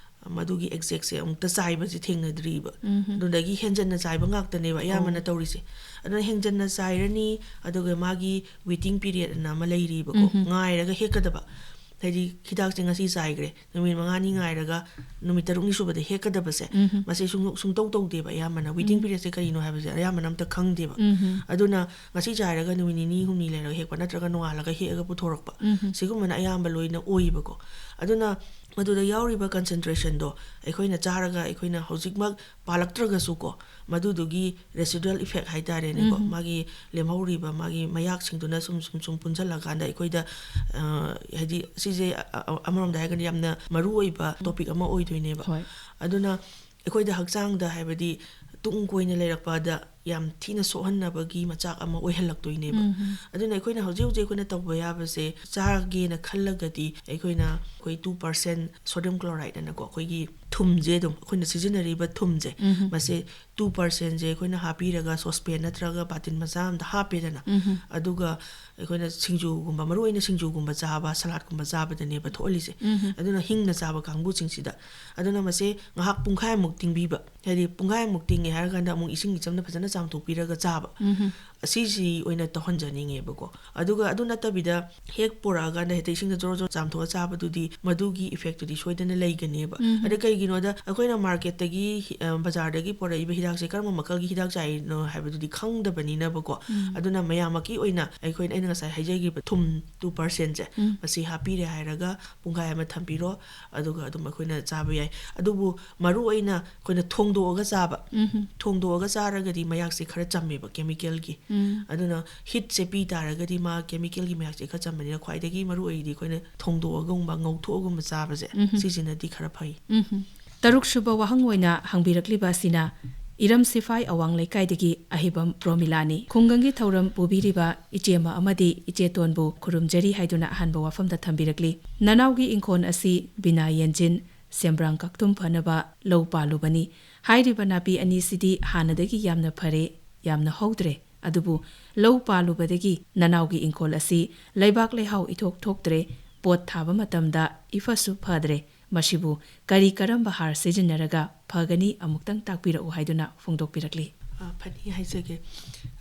ꯃꯗꯨꯒꯤ ꯑꯦꯛꯖꯦꯛꯁꯦ ꯑꯃꯨꯛꯇ ꯆꯥꯏꯕꯁꯦ ꯊꯦꯡꯅꯗ꯭ꯔꯤꯕ꯫ ꯑꯗꯨꯗꯒꯤ ꯍꯦꯟꯖꯟꯅ ꯆꯥꯏꯕ ꯉꯥꯛꯇꯅꯦꯕ ꯑꯌꯥꯝꯕꯅ ꯇꯧꯔꯤꯁꯦ꯫ ꯑꯗꯨꯅ ꯍꯦꯟꯖꯟꯅ ꯆꯥꯏꯔꯅꯤ, ꯑꯗꯨꯒ ꯃꯥꯒꯤ ꯋꯦꯇꯤꯡ ꯄꯤꯔꯤꯌꯗ ꯑꯅ ꯑꯃ ꯂꯩꯔꯤꯕꯀꯣ, ꯉꯥꯏꯔꯒ ꯍꯦꯛꯀꯗꯕ꯫ ꯍꯥꯏꯗꯤ ꯍꯤꯗꯥꯛꯁꯦ ꯉꯁꯤ ꯆꯥꯏꯈ꯭ꯔꯦ, ꯅꯨꯃꯤꯠ ꯃꯉꯥꯅꯤ ꯉꯥꯏꯔꯒ ꯅꯨꯃꯤꯠ ꯇꯔꯨꯛꯅꯤ ꯁꯨꯕꯗ ꯍꯦꯛꯀꯗꯕꯁꯦ, ꯃꯁꯤ ꯁꯨꯡ-, ꯁꯨꯡꯇꯧ ꯇꯧꯗꯦꯕ ꯑꯌꯥꯝꯕꯅ꯫ ꯋꯦꯇꯤꯡ ꯄꯤꯔꯤꯌꯗꯁꯦ ꯀꯔꯤꯅꯣ ꯍꯥꯏꯕꯁꯦ ꯑꯌꯥꯝꯕꯅ ꯑꯝꯇ ꯈꯪꯗꯦꯕ꯫ ꯑꯗꯨꯅ ꯉꯁꯤ ꯆꯥꯏꯔꯒ ꯅꯨꯃꯤꯠ ꯅꯤꯅꯤ ꯍꯨꯝꯅꯤ ꯂꯩꯔꯒ ꯍꯦꯛꯄ ꯅꯠꯇ꯭ꯔꯒ ꯅꯣꯡꯉꯥꯜꯂꯒ ꯍꯦꯛꯑꯒ ꯄꯨꯊꯣꯔꯛꯄ, ꯁꯤꯒꯨꯝꯕꯅ ꯑꯌꯥꯝꯕ ꯂꯣꯏꯅ ꯑꯣꯏꯌꯦꯕꯀꯣ꯫ ꯑꯗꯨꯅ ꯃꯗꯨꯗ ꯌꯥꯎꯔꯤꯕ ꯀꯟꯁꯦꯟꯇ꯭ꯔꯦꯁꯟꯗꯣ ꯑꯩꯈꯣꯏꯅ ꯆꯥꯔꯒ ꯑꯩꯈꯣꯏꯅ ꯍꯧꯖꯤꯛꯃꯛ ꯄꯥꯜꯂꯛꯇ꯭ꯔꯒꯁꯨꯀꯣ, ꯃꯗꯨꯗꯨꯒꯤ ꯔꯦꯁꯤꯗꯨꯋꯦꯜ ꯏꯐꯦꯛ ꯍꯥꯏꯇꯥꯔꯦꯅꯦꯀꯣ, ꯃꯥꯒꯤ ꯂꯦꯝꯍꯧꯔꯤꯕ ꯃꯥꯒꯤ ꯃꯌꯥꯛꯁꯤꯡꯗꯨꯅ ꯁꯨꯝ ꯁꯨꯝ ꯁꯨꯝ ꯄꯨꯟꯁꯤꯜꯂꯀꯥꯟꯗ ꯑꯩꯈꯣꯏꯗ, ꯑ, ꯍꯥꯏꯗꯤ ꯁꯤꯁꯦ ꯑ-, ꯑ-, ꯑꯃꯔꯣꯝꯗ ꯍꯥꯏꯔꯒꯗꯤ ꯌꯥꯝꯅ ꯃꯔꯨ ꯑꯣꯏꯕ ꯇꯣꯄꯤꯛ ꯑꯃ ꯑꯣꯏꯗꯣꯏꯅꯦꯕ꯫ ꯍꯣꯏ꯫ ꯑꯗꯨꯅ ꯑꯩꯈꯣꯏꯗ ꯍꯛꯆꯥꯡꯗ, ꯍꯥꯏꯕꯗꯤ ꯇꯨꯡ ꯀꯣꯏꯅ ꯂꯩꯔꯛꯄꯗ ꯌꯥꯝ ꯊꯤꯅ ꯁꯣꯛꯍꯟꯅꯕꯒꯤ ꯃꯆꯥꯛ ꯑꯃ ꯑꯣꯏꯍꯜꯂꯛꯇꯣꯏꯅꯦꯕ꯫ ꯑꯗꯨꯅ ꯑꯩꯈꯣꯏꯅ ꯍꯧꯖꯤꯛ ꯍꯧꯖꯤꯛ ꯑꯩꯈꯣꯏꯅ ꯇꯧꯕ ꯌꯥꯕꯁꯦ, ꯆꯥꯒꯦꯅ ꯈꯜꯂꯒꯗꯤ ꯑꯩꯈꯣꯏꯅ ꯑꯩꯈꯣꯏ two percent sodium chloride ꯑꯅꯀꯣ, ꯑꯩꯈꯣꯏꯒꯤ ꯊꯨꯝꯁꯦ, ꯑꯗꯨꯝ ꯑꯩꯈꯣꯏꯅ ꯁꯤꯖꯤꯟꯅꯔꯤꯕ ꯊꯨꯝꯁꯦ, ꯃꯁꯦ two percentꯁꯦ ꯑꯩꯈꯣꯏꯅ ꯍꯥꯞꯄꯤꯔꯒ ꯁꯣꯁꯄꯦꯟ ꯅꯠꯇ꯭ꯔꯒ ꯕꯥꯇꯤꯟ ꯃꯆꯥ ꯑꯃꯗ ꯍꯥꯞꯄꯦꯗꯅ꯫ ꯑꯗꯨꯒ ꯑꯩꯈꯣꯏꯅ ꯁꯤꯡꯖꯨꯒꯨꯝꯕ, ꯃꯔꯨ ꯑꯣꯏꯅ ꯁꯤꯡꯖꯨꯒꯨꯝꯕ ꯆꯥꯕ, ꯁꯂꯥꯗꯀꯨꯝꯕ ꯆꯥꯕꯗꯅꯦꯕ ꯊꯣꯛꯍꯜꯂꯤꯁꯦ꯫ ꯑꯗꯨꯅ ꯍꯤꯡꯅ ꯆꯥꯕ ꯀꯥꯡꯕꯨꯁꯤꯡꯁꯤꯗ꯫ ꯑꯗꯨꯅ ꯃꯁꯦ ꯉꯥꯏꯍꯥꯛ ꯄꯨꯡꯈꯥꯏꯃꯨꯛ ꯇꯤꯡꯕꯤꯕ꯫ ꯍꯥꯏꯗꯤ ꯄꯨꯡꯈꯥꯏꯃꯨꯛ ꯇꯤꯡꯉꯦ ꯍꯥꯏꯔꯀꯥꯟꯗ ꯑꯃꯨꯛ ꯏꯁꯤꯡ ꯏꯆꯝꯅ ꯐꯖꯅ ꯆꯥꯝꯊꯣꯛꯄꯤꯔꯒ ꯆꯥꯕ꯫ ꯑꯁꯤꯁꯤ ꯑꯣꯏꯅ ꯇꯧꯍꯟꯖꯅꯤꯡꯉꯦꯕꯀꯣ꯫ ꯑꯗꯨꯒ ꯑꯗꯨ ꯅꯠꯇꯕꯤꯗ ꯍꯦꯛ ꯄꯨꯔꯛꯑꯀꯥꯟꯗ ꯍꯦꯛꯇ ꯏꯁꯤꯡꯗ ꯖꯣꯔꯣ ꯖꯣꯔꯣ ꯆꯥꯝꯊꯣꯛꯑ ꯆꯥꯕꯗꯨꯗꯤ ꯃꯗꯨꯒꯤ ꯏꯐꯦꯛꯇꯨꯗꯤ ꯁꯣꯏꯗꯅ ꯂꯩꯒꯅꯦꯕ꯫ ꯑꯗ ꯀꯩꯒꯤꯅꯣꯗ ꯑꯩꯈꯣꯏꯅ ꯃꯥꯔꯀꯦꯠꯇꯒꯤ ꯍꯤ-, ꯑ, ꯕꯖꯥꯔꯗꯒꯤ ꯄꯨꯔꯛꯏꯕ ꯍꯤꯗꯥꯛꯁꯦ ꯀꯔꯝꯕ ꯃꯈꯜꯒꯤ ꯍꯤꯗꯥꯛ ꯆꯥꯏꯔꯤꯅꯣ ꯍꯥꯏꯕꯗꯨꯗꯤ ꯈꯪꯗꯕꯅꯤꯅꯕꯀꯣ꯫ ꯑꯗꯨꯅ ꯃꯌꯥꯝꯃꯛꯀꯤ ꯑꯣꯏꯅ ꯑꯩꯈꯣꯏꯅ, ꯑꯩꯅ ꯉꯁꯥꯏ ꯍꯥꯏꯖꯈꯤꯕ ꯊꯨꯝ two percentꯁꯦ, ꯃꯁꯤ ꯍꯥꯞꯄꯤꯔꯦ ꯍꯥꯏꯔꯒ ꯄꯨꯡꯈꯥꯏ ꯑꯃ ꯊꯝꯕꯤꯔꯣ, ꯑꯗꯨꯒ ꯑꯗꯨꯝ ꯑꯩꯈꯣꯏꯅ ꯆꯥꯕ ꯌꯥꯏ꯫ ꯑꯗꯨꯕꯨ ꯃꯔꯨ ꯑꯣꯏꯅ ꯑꯩꯈꯣꯏꯅ ꯊꯣꯡꯗꯣꯛꯑꯒ ꯆꯥꯕ꯫ ꯊꯣꯡꯗꯣꯛꯑꯒ ꯆꯥꯔꯒꯗꯤ ꯃꯌꯥꯛꯁꯦ ꯈꯔ ꯆꯝꯃꯦꯕ, ꯀꯦꯃꯤꯀꯦꯜꯒꯤ꯫ ꯑꯗꯨꯅ ꯍꯤꯠꯁꯦ ꯄꯤ ꯇꯥꯔꯒꯗꯤ ꯃꯥ ꯀꯦꯃꯤꯀꯦꯜꯒꯤ ꯃꯌꯥꯛꯁꯦ ꯈꯔ ꯆꯝꯕꯅꯤꯅ ꯈ꯭ꯋꯥꯏꯗꯒꯤ ꯃꯔꯨ ꯑꯣꯏꯔꯤꯗꯤ ꯑꯩꯈꯣꯏꯅ ꯊꯣꯡꯗꯣꯛꯑꯒꯨꯝꯕ, ꯉꯧꯊꯣꯛꯑꯒꯨꯝꯕ ꯆꯥꯕꯁꯦ, ꯁꯤꯁꯤꯅꯗꯤ ꯈꯔ ꯐꯩ꯫ ꯇꯔꯨꯛ ꯁꯨꯕ ꯋꯥꯍꯪ ꯑꯣꯏꯅ ꯍꯪꯕꯤꯔꯛꯂꯤꯕ ꯑꯁꯤꯅ ꯏꯔꯝ ꯁꯤꯐꯥꯏ ꯑꯋꯥꯡ ꯂꯩꯀꯥꯏꯗꯒꯤ ꯑꯍꯩꯕꯝ ꯄ꯭ꯔꯣꯃꯤꯂꯥꯅꯤ꯫ ꯈꯨꯡꯒꯪꯒꯤ ꯊꯧꯔꯝ ꯄꯨꯕꯤꯔꯤꯕ ꯏꯆꯦꯃ ꯑꯃꯗꯤ ꯏꯆꯦꯇꯣꯟꯕꯨ ꯈꯨꯔꯨꯝꯖꯔꯤ ꯍꯥꯏꯗꯨꯅ ꯑꯍꯥꯟꯕ ꯋꯥꯐꯝꯗ ꯊꯝꯕꯤꯔꯛꯂꯤ꯫ ꯅꯅꯥꯎꯒꯤ ꯏꯪꯈꯣꯜ ꯑꯁꯤ ꯕꯤꯅꯥ ꯌꯦꯟꯖꯤꯟ, ꯁꯦꯝꯕ꯭ꯔꯥꯡ ꯀꯛꯊꯨꯝ ꯐꯅꯕ ꯂꯧ ꯄꯥꯜꯂꯨꯕꯅꯤ꯫ ꯍꯥꯏꯔꯤꯕ ꯅꯥꯄꯤ ꯑꯅꯤꯁꯤꯗꯤ ꯍꯥꯟꯅꯗꯒꯤ ꯌꯥꯝꯅ ꯐꯔꯦ, ꯌꯥꯝꯅ ꯍꯧꯗ꯭ꯔꯦ꯫ ꯑꯗꯨꯕꯨ ꯂꯧ ꯄꯥꯜꯂꯨꯕꯗꯒꯤ ꯅꯅꯥꯎꯒꯤ ꯏꯪꯈꯣꯜ ꯑꯁꯤ ꯂꯩꯕꯥꯛ ꯂꯩꯍꯥꯎ ꯏꯊꯣꯛ ꯊꯣꯛꯇ꯭ꯔꯦ, ꯄꯣꯠ ꯊꯥꯕ ꯃꯇꯝꯗ ꯏꯐꯁꯨ ꯐꯗ꯭ꯔꯦ꯫ ꯃꯁꯤꯕꯨ ꯀꯔꯤ ꯀꯔꯝꯕ ꯍꯥꯔ ꯁꯤꯖꯤꯟꯅꯔꯒ ꯐꯒꯅꯤ, ꯑꯃꯨꯛꯇꯪ ꯇꯥꯛꯄꯤꯔꯛꯎ ꯍꯥꯏꯗꯨꯅ ꯐꯣꯡꯗꯣꯛꯄꯤꯔꯛꯂꯤ꯫ ꯑ, ꯐꯅꯤ ꯍꯥꯏꯖꯒꯦ꯫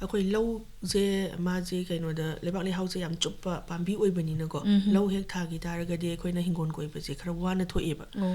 ꯑꯩꯈꯣꯏ ꯂꯧꯁꯦ, ꯃꯥꯁꯦ ꯀꯩꯅꯣꯗ, ꯂꯩꯕꯥꯛ ꯂꯩꯍꯥꯎꯁꯦ ꯌꯥꯝ ꯆꯨꯞꯄ ꯄꯥꯝꯕꯤ ꯑꯣꯏꯕꯅꯤꯅꯀꯣ, ꯎꯝꯍꯨꯝ꯫ ꯂꯧ ꯍꯦꯛ ꯊꯥꯈꯤ ꯇꯥꯔꯒꯗꯤ ꯑꯩꯈꯣꯏꯅ ꯍꯤꯡꯒꯣꯜ ꯀꯣꯏꯕꯁꯦ ꯈꯔ ꯋꯥꯅ ꯊꯣꯛꯑꯦꯕ꯫ ꯑꯣ꯫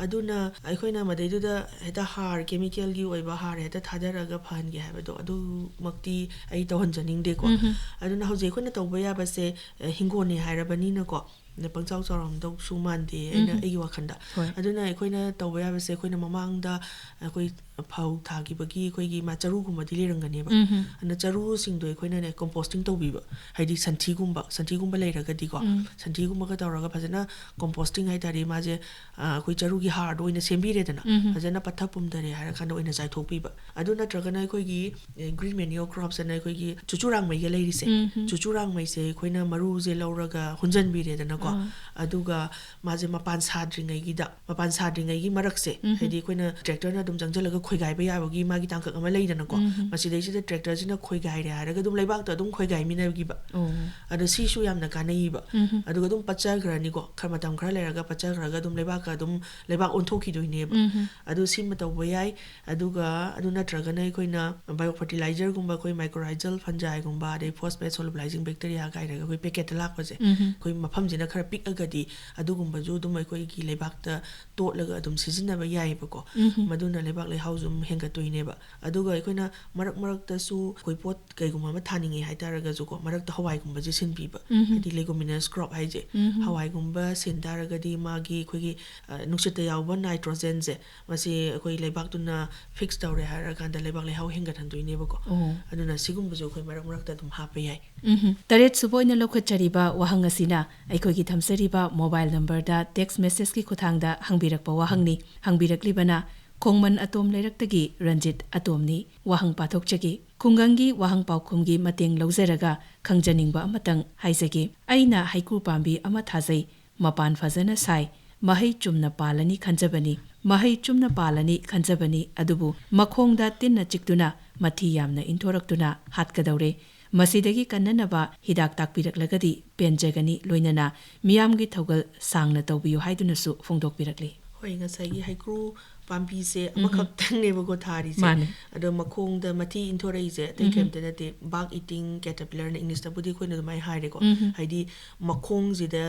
ꯑꯗꯨꯅ ꯑꯩꯈꯣꯏꯅ ꯃꯗꯩꯗꯨꯗ ꯍꯦꯛꯇ ꯍꯥꯔ, ꯀꯦꯃꯤꯀꯦꯜꯒꯤ ꯑꯣꯏꯕ ꯍꯥꯔ ꯍꯦꯛꯇ ꯊꯥꯗꯔꯒ ꯐꯍꯟꯒꯦ ꯍꯥꯏꯕꯗꯣ, ꯑꯗꯨꯃꯛꯇꯤ ꯑꯩ ꯇꯧꯍꯟꯖꯅꯤꯡꯗꯦꯀꯣ꯫ ꯎꯝꯍꯨꯝ꯫ ꯑꯗꯨꯅ ꯍꯧꯖꯤꯛ ꯑꯩꯈꯣꯏꯅ ꯇꯧꯕ ꯌꯥꯕꯁꯦ, ꯑ, ꯍꯤꯡꯒꯣꯜꯅꯤ ꯍꯥꯏꯔꯕꯅꯤꯅꯀꯣ, ꯑꯗ ꯄꯪꯆꯥꯎ ꯆꯥꯎꯔꯝꯗꯧꯁꯨ ꯃꯥꯟꯗꯦ ꯑꯩꯅ, ꯎꯝꯍꯨꯝ꯫ ꯑꯩꯒꯤ ꯋꯥꯈꯜꯗ꯫ ꯍꯣꯏ꯫ ꯑꯗꯨꯅ ꯑꯩꯈꯣꯏꯅ ꯇꯧꯕ ꯌꯥꯕꯁꯦ, ꯑꯩꯈꯣꯏꯅ ꯃꯃꯥꯡꯗ ꯑꯩꯈꯣꯏ ꯐꯧ ꯊꯥꯈꯤꯕꯒꯤ ꯑꯩꯈꯣꯏꯒꯤ ꯃꯥ ꯆꯔꯨꯒꯨꯝꯕꯗꯤ ꯂꯩꯔꯝꯒꯅꯦꯕ꯫ ꯎꯝꯍꯨꯝ꯫ ꯑꯗꯨꯅ ꯆꯔꯨꯁꯤꯡꯗꯣ ꯑꯩꯈꯣꯏꯅꯅꯦ composting ꯇꯧꯕꯤꯕ, ꯍꯥꯏꯗꯤ ꯁꯟꯊꯤꯒꯨꯝꯕ, ꯁꯟꯊꯤꯒꯨꯝꯕ ꯂꯩꯔꯒꯗꯤꯀꯣ, ꯎꯝ꯫ ꯁꯟꯊꯤꯒꯨꯝꯕꯒ ꯇꯧꯔꯒ ꯐꯖꯅ composting ꯍꯥꯏꯇꯥꯔꯦ, ꯃꯥꯁꯦ, ꯑ, ꯑꯩꯈꯣꯏ ꯆꯔꯨꯒꯤ ꯍꯥꯔꯗꯣ ꯑꯣꯏꯅ ꯁꯦꯝꯕꯤꯔꯦꯗꯅ, ꯎꯝꯍꯨꯝ꯫ ꯐꯖꯅ ꯄꯠꯊ ꯄꯨꯝꯊꯔꯦ ꯍꯥꯏꯔꯀꯥꯟꯗ ꯑꯣꯏꯅ ꯆꯥꯏꯊꯣꯛꯄꯤꯕ꯫ ꯑꯗꯨ ꯅꯠꯇ꯭ꯔꯒꯅ ꯑꯩꯈꯣꯏꯒꯤ, ꯑ, green manure crops ꯑꯅ ꯑꯩꯈꯣꯏꯒꯤ ꯆꯨꯆꯨꯔꯥꯡꯃꯩꯒ ꯂꯩꯔꯤꯁꯦ, ꯎꯝꯍꯨꯝ꯫ ꯆꯨꯆꯨꯔꯥꯡꯃꯩꯁꯦ ꯑꯩꯈꯣꯏꯅ ꯃꯔꯨꯁꯦ ꯂꯧꯔꯒ ꯍꯨꯟꯖꯟꯕꯤꯔꯦꯗꯅꯀꯣ, ꯑꯥ꯫ ꯑꯗꯨꯒ ꯃꯥꯁꯦ ꯃꯄꯥꯟ ꯁꯥꯗ꯭ꯔꯤꯉꯩꯒꯤꯗ, ꯃꯄꯥꯟ ꯁꯥꯗ꯭ꯔꯤꯉꯩꯒꯤ ꯃꯔꯛꯁꯦ, ꯎꯝꯍꯨꯝ꯫ ꯍꯥꯏꯗꯤ ꯑꯩꯈꯣꯏꯅ tractor ꯅ ꯑꯗꯨꯝ ꯆꯪꯁꯤꯜꯂꯒ ꯈꯣꯏꯒꯥꯏꯕ ꯌꯥꯕꯒꯤ ꯃꯥꯒꯤ ꯇꯥꯡꯀꯛ ꯑꯃ ꯂꯩꯗꯅꯀꯣ, ꯎꯝꯍꯨꯝ꯫ ꯃꯁꯤꯗꯩꯁꯤꯗ tractor ꯁꯤꯅ ꯈꯣꯏꯒꯥꯏꯔꯦ ꯍꯥꯏꯔꯒ ꯑꯗꯨꯝ ꯂꯩꯕꯥꯛꯇ ꯑꯗꯨꯝ ꯈꯣꯏꯒꯥꯏꯃꯤꯟꯅꯈꯤꯕ꯫ ꯑꯣ꯫ ꯑꯗꯣ ꯁꯤꯁꯨ ꯌꯥꯝꯅ ꯀꯥꯟꯅꯩꯌꯦꯕ꯫ ꯎꯝꯍꯨꯝ꯫ ꯑꯗꯨꯒ ꯑꯗꯨꯝ ꯄꯠꯆꯈ꯭ꯔꯅꯤꯀꯣ, ꯈꯔ ꯃꯇꯝ ꯈꯔ ꯂꯩꯔꯒ ꯄꯠꯆꯈ꯭ꯔꯒ ꯑꯗꯨꯝ ꯂꯩꯕꯥꯛꯀ ꯑꯗꯨꯝ, ꯂꯩꯕꯥꯛ ꯑꯣꯟꯊꯣꯛꯈꯤꯗꯣꯏꯅꯦꯕ꯫ ꯎꯝꯍꯨꯝ꯫ ꯑꯗꯨ ꯁꯤꯃ ꯇꯧꯕ ꯌꯥꯏ꯫ ꯑꯗꯨꯒ ꯑꯗꯨ ꯅꯠꯇ꯭ꯔꯒꯅ ꯑꯩꯈꯣꯏꯅ bio fertilizer ꯒꯨꯝꯕ, ꯑꯩꯈꯣꯏ mycorrhizal fungi ꯒꯨꯝꯕ, ꯑꯗꯩ phosphate solubilizing bacteria ꯀꯥꯏꯅꯒ ꯑꯩꯈꯣꯏ packet ꯇ ꯂꯥꯛꯄꯁꯦ, ꯎꯝꯍꯨꯝ꯫ ꯑꯩꯈꯣꯏ ꯃꯐꯝꯁꯤꯅ ꯈꯔ ꯄꯤꯛꯑꯒꯗꯤ ꯑꯗꯨꯒꯨꯝꯕꯁꯨ ꯑꯗꯨꯝ ꯑꯩꯈꯣꯏꯒꯤ ꯂꯩꯕꯥꯛꯇ ꯇꯣꯠꯂꯒ ꯑꯗꯨꯝ ꯁꯤꯖꯤꯟꯅꯕ ꯌꯥꯏꯑꯕꯀꯣ꯫ ꯎꯝꯍꯨꯝ꯫ ꯃꯗꯨꯅ ꯂꯩꯕꯥꯛ ꯂꯩꯍꯥꯎꯁꯨ ꯑꯗꯨꯝ ꯍꯦꯟꯒꯠꯇꯣꯏꯅꯦꯕ꯫ ꯑꯗꯨꯒ ꯑꯩꯈꯣꯏꯅ ꯃꯔꯛ ꯃꯔꯛꯇꯁꯨ ꯑꯩꯈꯣꯏ ꯄꯣꯠ ꯀꯩꯒꯨꯝꯕ ꯑꯃ ꯊꯥꯅꯤꯡꯉꯦ ꯍꯥꯏꯇꯥꯔꯒꯁꯨꯀꯣ, ꯃꯔꯛꯇ ꯍꯋꯥꯏꯒꯨꯝꯕꯁꯦ ꯁꯤꯟꯕꯤꯕ꯫ ꯎꯝꯍꯨꯝ꯫ ꯍꯥꯏꯗꯤ leguminous crop ꯍꯥꯏꯁꯦ, ꯎꯝꯍꯨꯝ꯫ ꯍꯋꯥꯏꯒꯨꯝꯕ ꯁꯤꯟ ꯇꯥꯔꯒꯗꯤ ꯃꯥꯒꯤ ꯑꯩꯈꯣꯏꯒꯤ, ꯑ, ꯅꯨꯡꯁꯤꯠꯇ ꯌꯥꯎꯕ nitrogen ꯁꯦ, ꯃꯁꯤ ꯑꯩꯈꯣꯏ ꯂꯩꯕꯥꯛꯇꯨꯅ fix ꯇꯧꯔꯦ ꯍꯥꯏꯔꯀꯥꯟꯗ ꯂꯩꯕꯥꯛ ꯂꯩꯍꯥꯎ ꯍꯦꯟꯒꯠꯍꯟꯗꯣꯏꯅꯦꯕꯀꯣ꯫ ꯑꯣ꯫ ꯑꯗꯨꯅ ꯁꯤꯒꯨꯝꯕꯁꯨ ꯑꯩꯈꯣꯏ ꯃꯔꯛ ꯃꯔꯛꯇ ꯑꯗꯨꯝ ꯍꯥꯞꯄ ꯌꯥꯏ꯫ ꯎꯝꯍꯨꯝ꯫ ꯇꯔꯦꯠ ꯁꯨꯕ ꯑꯣꯏꯅ ꯂꯧꯈꯠꯆꯔꯤꯕ ꯋꯥꯍꯪ ꯑꯁꯤꯅ ꯑꯩꯈꯣꯏꯒꯤ ꯊꯝꯖꯔꯤꯕ mobile number ꯗ text message ꯀꯤ ꯈꯨꯠꯊꯥꯡꯗ ꯍꯪꯕꯤꯔꯛꯄ ꯋꯥꯍꯪꯅꯤ꯫ ꯍꯪꯕꯤꯔꯛꯂꯤꯕꯅ ꯈꯣꯡꯃꯟ ꯑꯇꯣꯝ ꯂꯩꯔꯛꯇꯒꯤ ꯔꯟꯖꯤꯠ ꯑꯇꯣꯝꯅꯤ꯫ ꯋꯥꯍꯪ ꯄꯥꯊꯣꯛꯆꯒꯦ꯫ ꯈꯨꯡꯒꯪꯒꯤ ꯋꯥꯍꯪ ꯄꯥꯎꯈꯨꯝꯒꯤ ꯃꯇꯦꯡ ꯂꯧꯖꯔꯒ ꯈꯪꯖꯅꯤꯡꯕ ꯑꯃꯇꯪ ꯍꯥꯏꯖꯒꯦ꯫ ꯑꯩꯅ ꯍꯩꯀ꯭ꯔꯨ ꯄꯥꯝꯕꯤ ꯑꯃ ꯊꯥꯖꯩ꯫ ꯃꯄꯥꯟ ꯐꯖꯅ ꯁꯥꯏ꯫ ꯃꯍꯩ ꯆꯨꯝꯅ ꯄꯥꯜꯂꯅꯤ ꯈꯟꯖꯕꯅꯤ꯫ ꯃꯍꯩ ꯆꯨꯝꯅ ꯄꯥꯜꯂꯅꯤ ꯈꯟꯖꯕꯅꯤ, ꯑꯗꯨꯕꯨ ꯃꯈꯣꯡꯗ ꯇꯤꯟꯅ ꯆꯤꯛꯇꯨꯅ ꯃꯊꯤ ꯌꯥꯝꯅ ꯏꯟꯊꯣꯔꯛꯇꯨꯅ ꯍꯥꯠꯀꯗꯧꯔꯦ꯫ ꯃꯁꯤꯗꯒꯤ ꯀꯟꯅꯅꯕ ꯍꯤꯗꯥꯛ ꯇꯥꯛꯄꯤꯔꯛꯂꯒꯗꯤ ꯄꯦꯟꯖꯒꯅꯤ, ꯂꯣꯏꯅꯅ ꯃꯤꯌꯥꯝꯒꯤ ꯊꯧꯒꯜ ꯁꯥꯡꯅ ꯇꯧꯕꯤꯌꯨ ꯍꯥꯏꯗꯨꯅꯁꯨ ꯐꯣꯡꯗꯣꯛꯄꯤꯔꯛꯂꯤ꯫ ꯍꯣꯏ, ꯉꯁꯥꯏꯒꯤ ꯍꯩꯀ꯭ꯔꯨ ꯄꯥꯝꯕꯤꯁꯦ ꯑꯃꯈꯛꯇꯪꯅꯦꯕꯀꯣ ꯊꯥꯔꯤꯁꯦ꯫ ꯃꯥꯅꯦ꯫ ꯑꯗꯣ ꯃꯈꯣꯡꯗ ꯃꯊꯤ ꯏꯟꯊꯣꯔꯛꯏꯁꯦ ꯑꯇꯩ ꯀꯩꯝꯇ ꯅꯠꯇꯦ, bark eating caterpillarꯅ Englishꯇꯕꯨꯗꯤ ꯑꯩꯈꯣꯏꯅ ꯑꯗꯨꯃꯥꯏꯅ ꯍꯥꯏꯔꯦꯀꯣ꯫ ꯍꯥꯏꯗꯤ ꯃꯈꯣꯡꯁꯤꯗ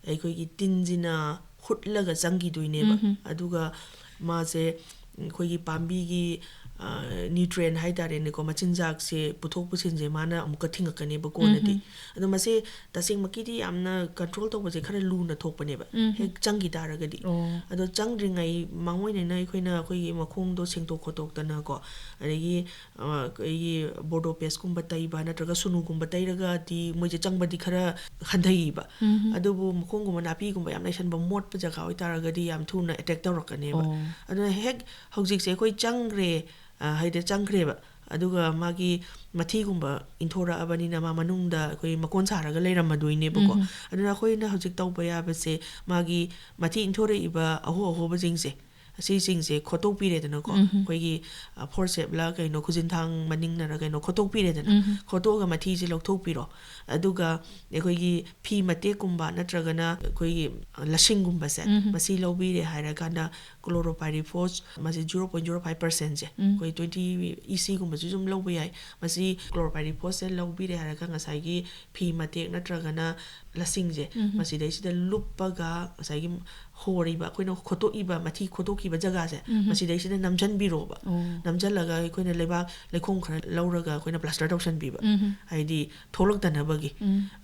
ꯑꯩꯈꯣꯏꯒꯤ ꯇꯤꯟꯁꯤꯅ ꯍꯨꯠꯂꯒ ꯆꯪꯈꯤꯗꯣꯏꯅꯦꯕ꯫ ꯑꯗꯨꯒ ꯃꯥꯁꯦ ꯑꯩꯈꯣꯏꯒꯤ ꯄꯥꯝꯕꯤꯒꯤ nutrient ꯍꯥꯏꯇꯥꯔꯦꯅꯦꯀꯣ, ꯃꯆꯤꯟꯖꯥꯛꯁꯦ ꯄꯨꯊꯣꯛ ꯄꯨꯁꯤꯟꯁꯦ ꯃꯥꯅ ꯑꯃꯨꯛꯀ ꯊꯤꯡꯉꯛꯀꯅꯦꯕ ꯀꯣꯟꯅꯗꯤ꯫ ꯑꯗꯣ ꯃꯁꯦ ꯇꯁꯦꯡꯃꯛꯀꯤꯗꯤ ꯌꯥꯝꯅ control ꯇꯧꯕꯁꯦ ꯈꯔ ꯂꯨꯅ ꯊꯣꯛꯄꯅꯦꯕ, ꯍꯦꯛ ꯆꯪꯈꯤ ꯇꯥꯔꯒꯗꯤ꯫ ꯑꯣ꯫ ꯑꯗꯣ ꯆꯪꯗ꯭ꯔꯤꯉꯩ ꯃꯥꯡꯑꯣꯏꯅꯅ ꯑꯩꯈꯣꯏꯅ ꯑꯩꯈꯣꯏꯒꯤ ꯃꯈꯣꯡꯗꯣ ꯁꯦꯡꯗꯣꯛ ꯈꯣꯠꯇꯣꯛꯇꯅꯀꯣ, ꯑꯗꯒꯤ ꯑ, ꯑꯩꯈꯣꯏꯒꯤ ꯕꯣꯔꯗꯣ ꯄꯦꯁꯀꯨꯝꯕ ꯇꯩꯕ ꯅꯠꯇ꯭ꯔꯒ ꯁꯨꯅꯨꯒꯨꯝꯕ ꯇꯩꯔꯒꯗꯤ ꯃꯣꯏꯁꯦ ꯆꯪꯕꯗꯤ ꯈꯔ ꯍꯟꯊꯩꯕ꯫ ꯑꯗꯨꯕꯨ ꯃꯈꯣꯡꯒꯨꯝꯕ ꯅꯥꯄꯤꯒꯨꯝꯕ ꯌꯥꯝ ꯂꯩꯁꯟꯕ ꯃꯣꯠꯄ ꯖꯒꯥ ꯑꯣꯏꯇꯥꯔꯒꯗꯤ ꯌꯥꯝ ꯊꯨꯅ attack ꯇꯧꯔꯛꯀꯅꯦꯕ꯫ ꯑꯣ꯫ ꯑꯗꯨꯅ ꯍꯦꯛ ꯍꯧꯖꯤꯛꯁꯦ ꯑꯩꯈꯣꯏ ꯆꯪꯈ꯭ꯔꯦ, ꯑ, ꯍꯥꯏꯗꯤ ꯆꯪꯈ꯭ꯔꯦꯕ, ꯑꯗꯨꯒ ꯃꯥꯒꯤ ꯃꯊꯤꯒꯨꯝꯕ ꯏꯟꯊꯣꯔꯛꯑꯕꯅꯤꯅ ꯃꯥ ꯃꯅꯨꯡꯗ ꯑꯩꯈꯣꯏ ꯃꯀꯣꯟ ꯁꯥꯔꯒ ꯂꯩꯔꯝꯃꯗꯣꯏꯅꯦꯕꯀꯣ꯫ ꯑꯗꯨꯅ ꯑꯩꯈꯣꯏꯅ ꯍꯧꯖꯤꯛ ꯇꯧꯕ ꯌꯥꯕꯁꯦ ꯃꯥꯒꯤ ꯃꯊꯤ ꯏꯟꯊꯣꯔꯛꯏꯕ ꯑꯍꯣ ꯑꯍꯣꯕꯁꯤꯡꯁꯦ, ꯑꯁꯤꯁꯤꯡꯁꯦ ꯈꯣꯠꯇꯣꯛꯄꯤꯔꯦꯗꯅꯀꯣ꯫ ꯑꯩꯈꯣꯏꯒꯤ, ꯑ, forceps ꯂ ꯀꯩꯅꯣ, ꯈꯨꯖꯤꯟꯊꯥꯡ ꯃꯅꯤꯡꯅꯔ ꯀꯩꯅꯣ ꯈꯣꯠꯇꯣꯛꯄꯤꯔꯦꯗꯅ꯫ ꯈꯣꯠꯇꯣꯛꯑꯒ ꯃꯊꯤꯁꯦ ꯂꯧꯊꯣꯛꯄꯤꯔꯣ꯫ ꯑꯗꯨꯒ ꯑꯩꯈꯣꯏꯒꯤ ꯐꯤ ꯃꯇꯦꯛꯀꯨꯝꯕ ꯅꯠꯇ꯭ꯔꯒꯅ ꯑꯩꯈꯣꯏꯒꯤ, ꯑ, ꯂꯁꯤꯡꯒꯨꯝꯕꯁꯦ, ꯃꯁꯤ ꯂꯧꯕꯤꯔꯦ ꯍꯥꯏꯔꯀꯥꯟꯗ chlorpyrifos ꯃꯁꯤ zero point zero five percent ꯁꯦ, ꯑꯩꯈꯣꯏ twenty E C ꯒꯨꯝꯕꯁꯨ ꯑꯗꯨꯝ ꯂꯧꯕ ꯌꯥꯏ꯫ ꯃꯁꯤ chlorpyrifos ꯁꯦ ꯂꯧꯕꯤꯔꯦ ꯍꯥꯏꯔꯒ ꯉꯁꯥꯏꯒꯤ ꯐꯤ ꯃꯇꯦꯛ ꯅꯠꯇ꯭ꯔꯒꯅ ꯂꯁꯤꯡꯁꯦ, ꯃꯁꯤꯗꯩꯁꯤꯗ ꯂꯨꯞꯄꯒ ꯉꯁꯥꯏꯒꯤ ꯍꯣꯔꯤꯕ, ꯑꯩꯈꯣꯏꯅ ꯈꯣꯠꯇꯣꯛꯏꯕ, ꯃꯊꯤ ꯈꯣꯠꯇꯣꯛꯈꯤꯕ ꯖꯒꯥꯁꯦ, ꯃꯁꯤꯗꯩꯁꯤꯗ ꯅꯝꯁꯤꯟꯕꯤꯔꯣꯕ꯫ ꯅꯝꯁꯤꯜꯂꯒ ꯑꯩꯈꯣꯏꯅ ꯂꯩꯕꯥꯛ ꯂꯩꯈꯣꯝ ꯈꯔ ꯂꯧꯔꯒ ꯑꯩꯈꯣꯏꯅ plaster ꯇꯧꯁꯟꯕꯤꯕ꯫ ꯍꯥꯏꯗꯤ ꯊꯣꯛꯂꯛꯇꯅꯕꯒꯤ꯫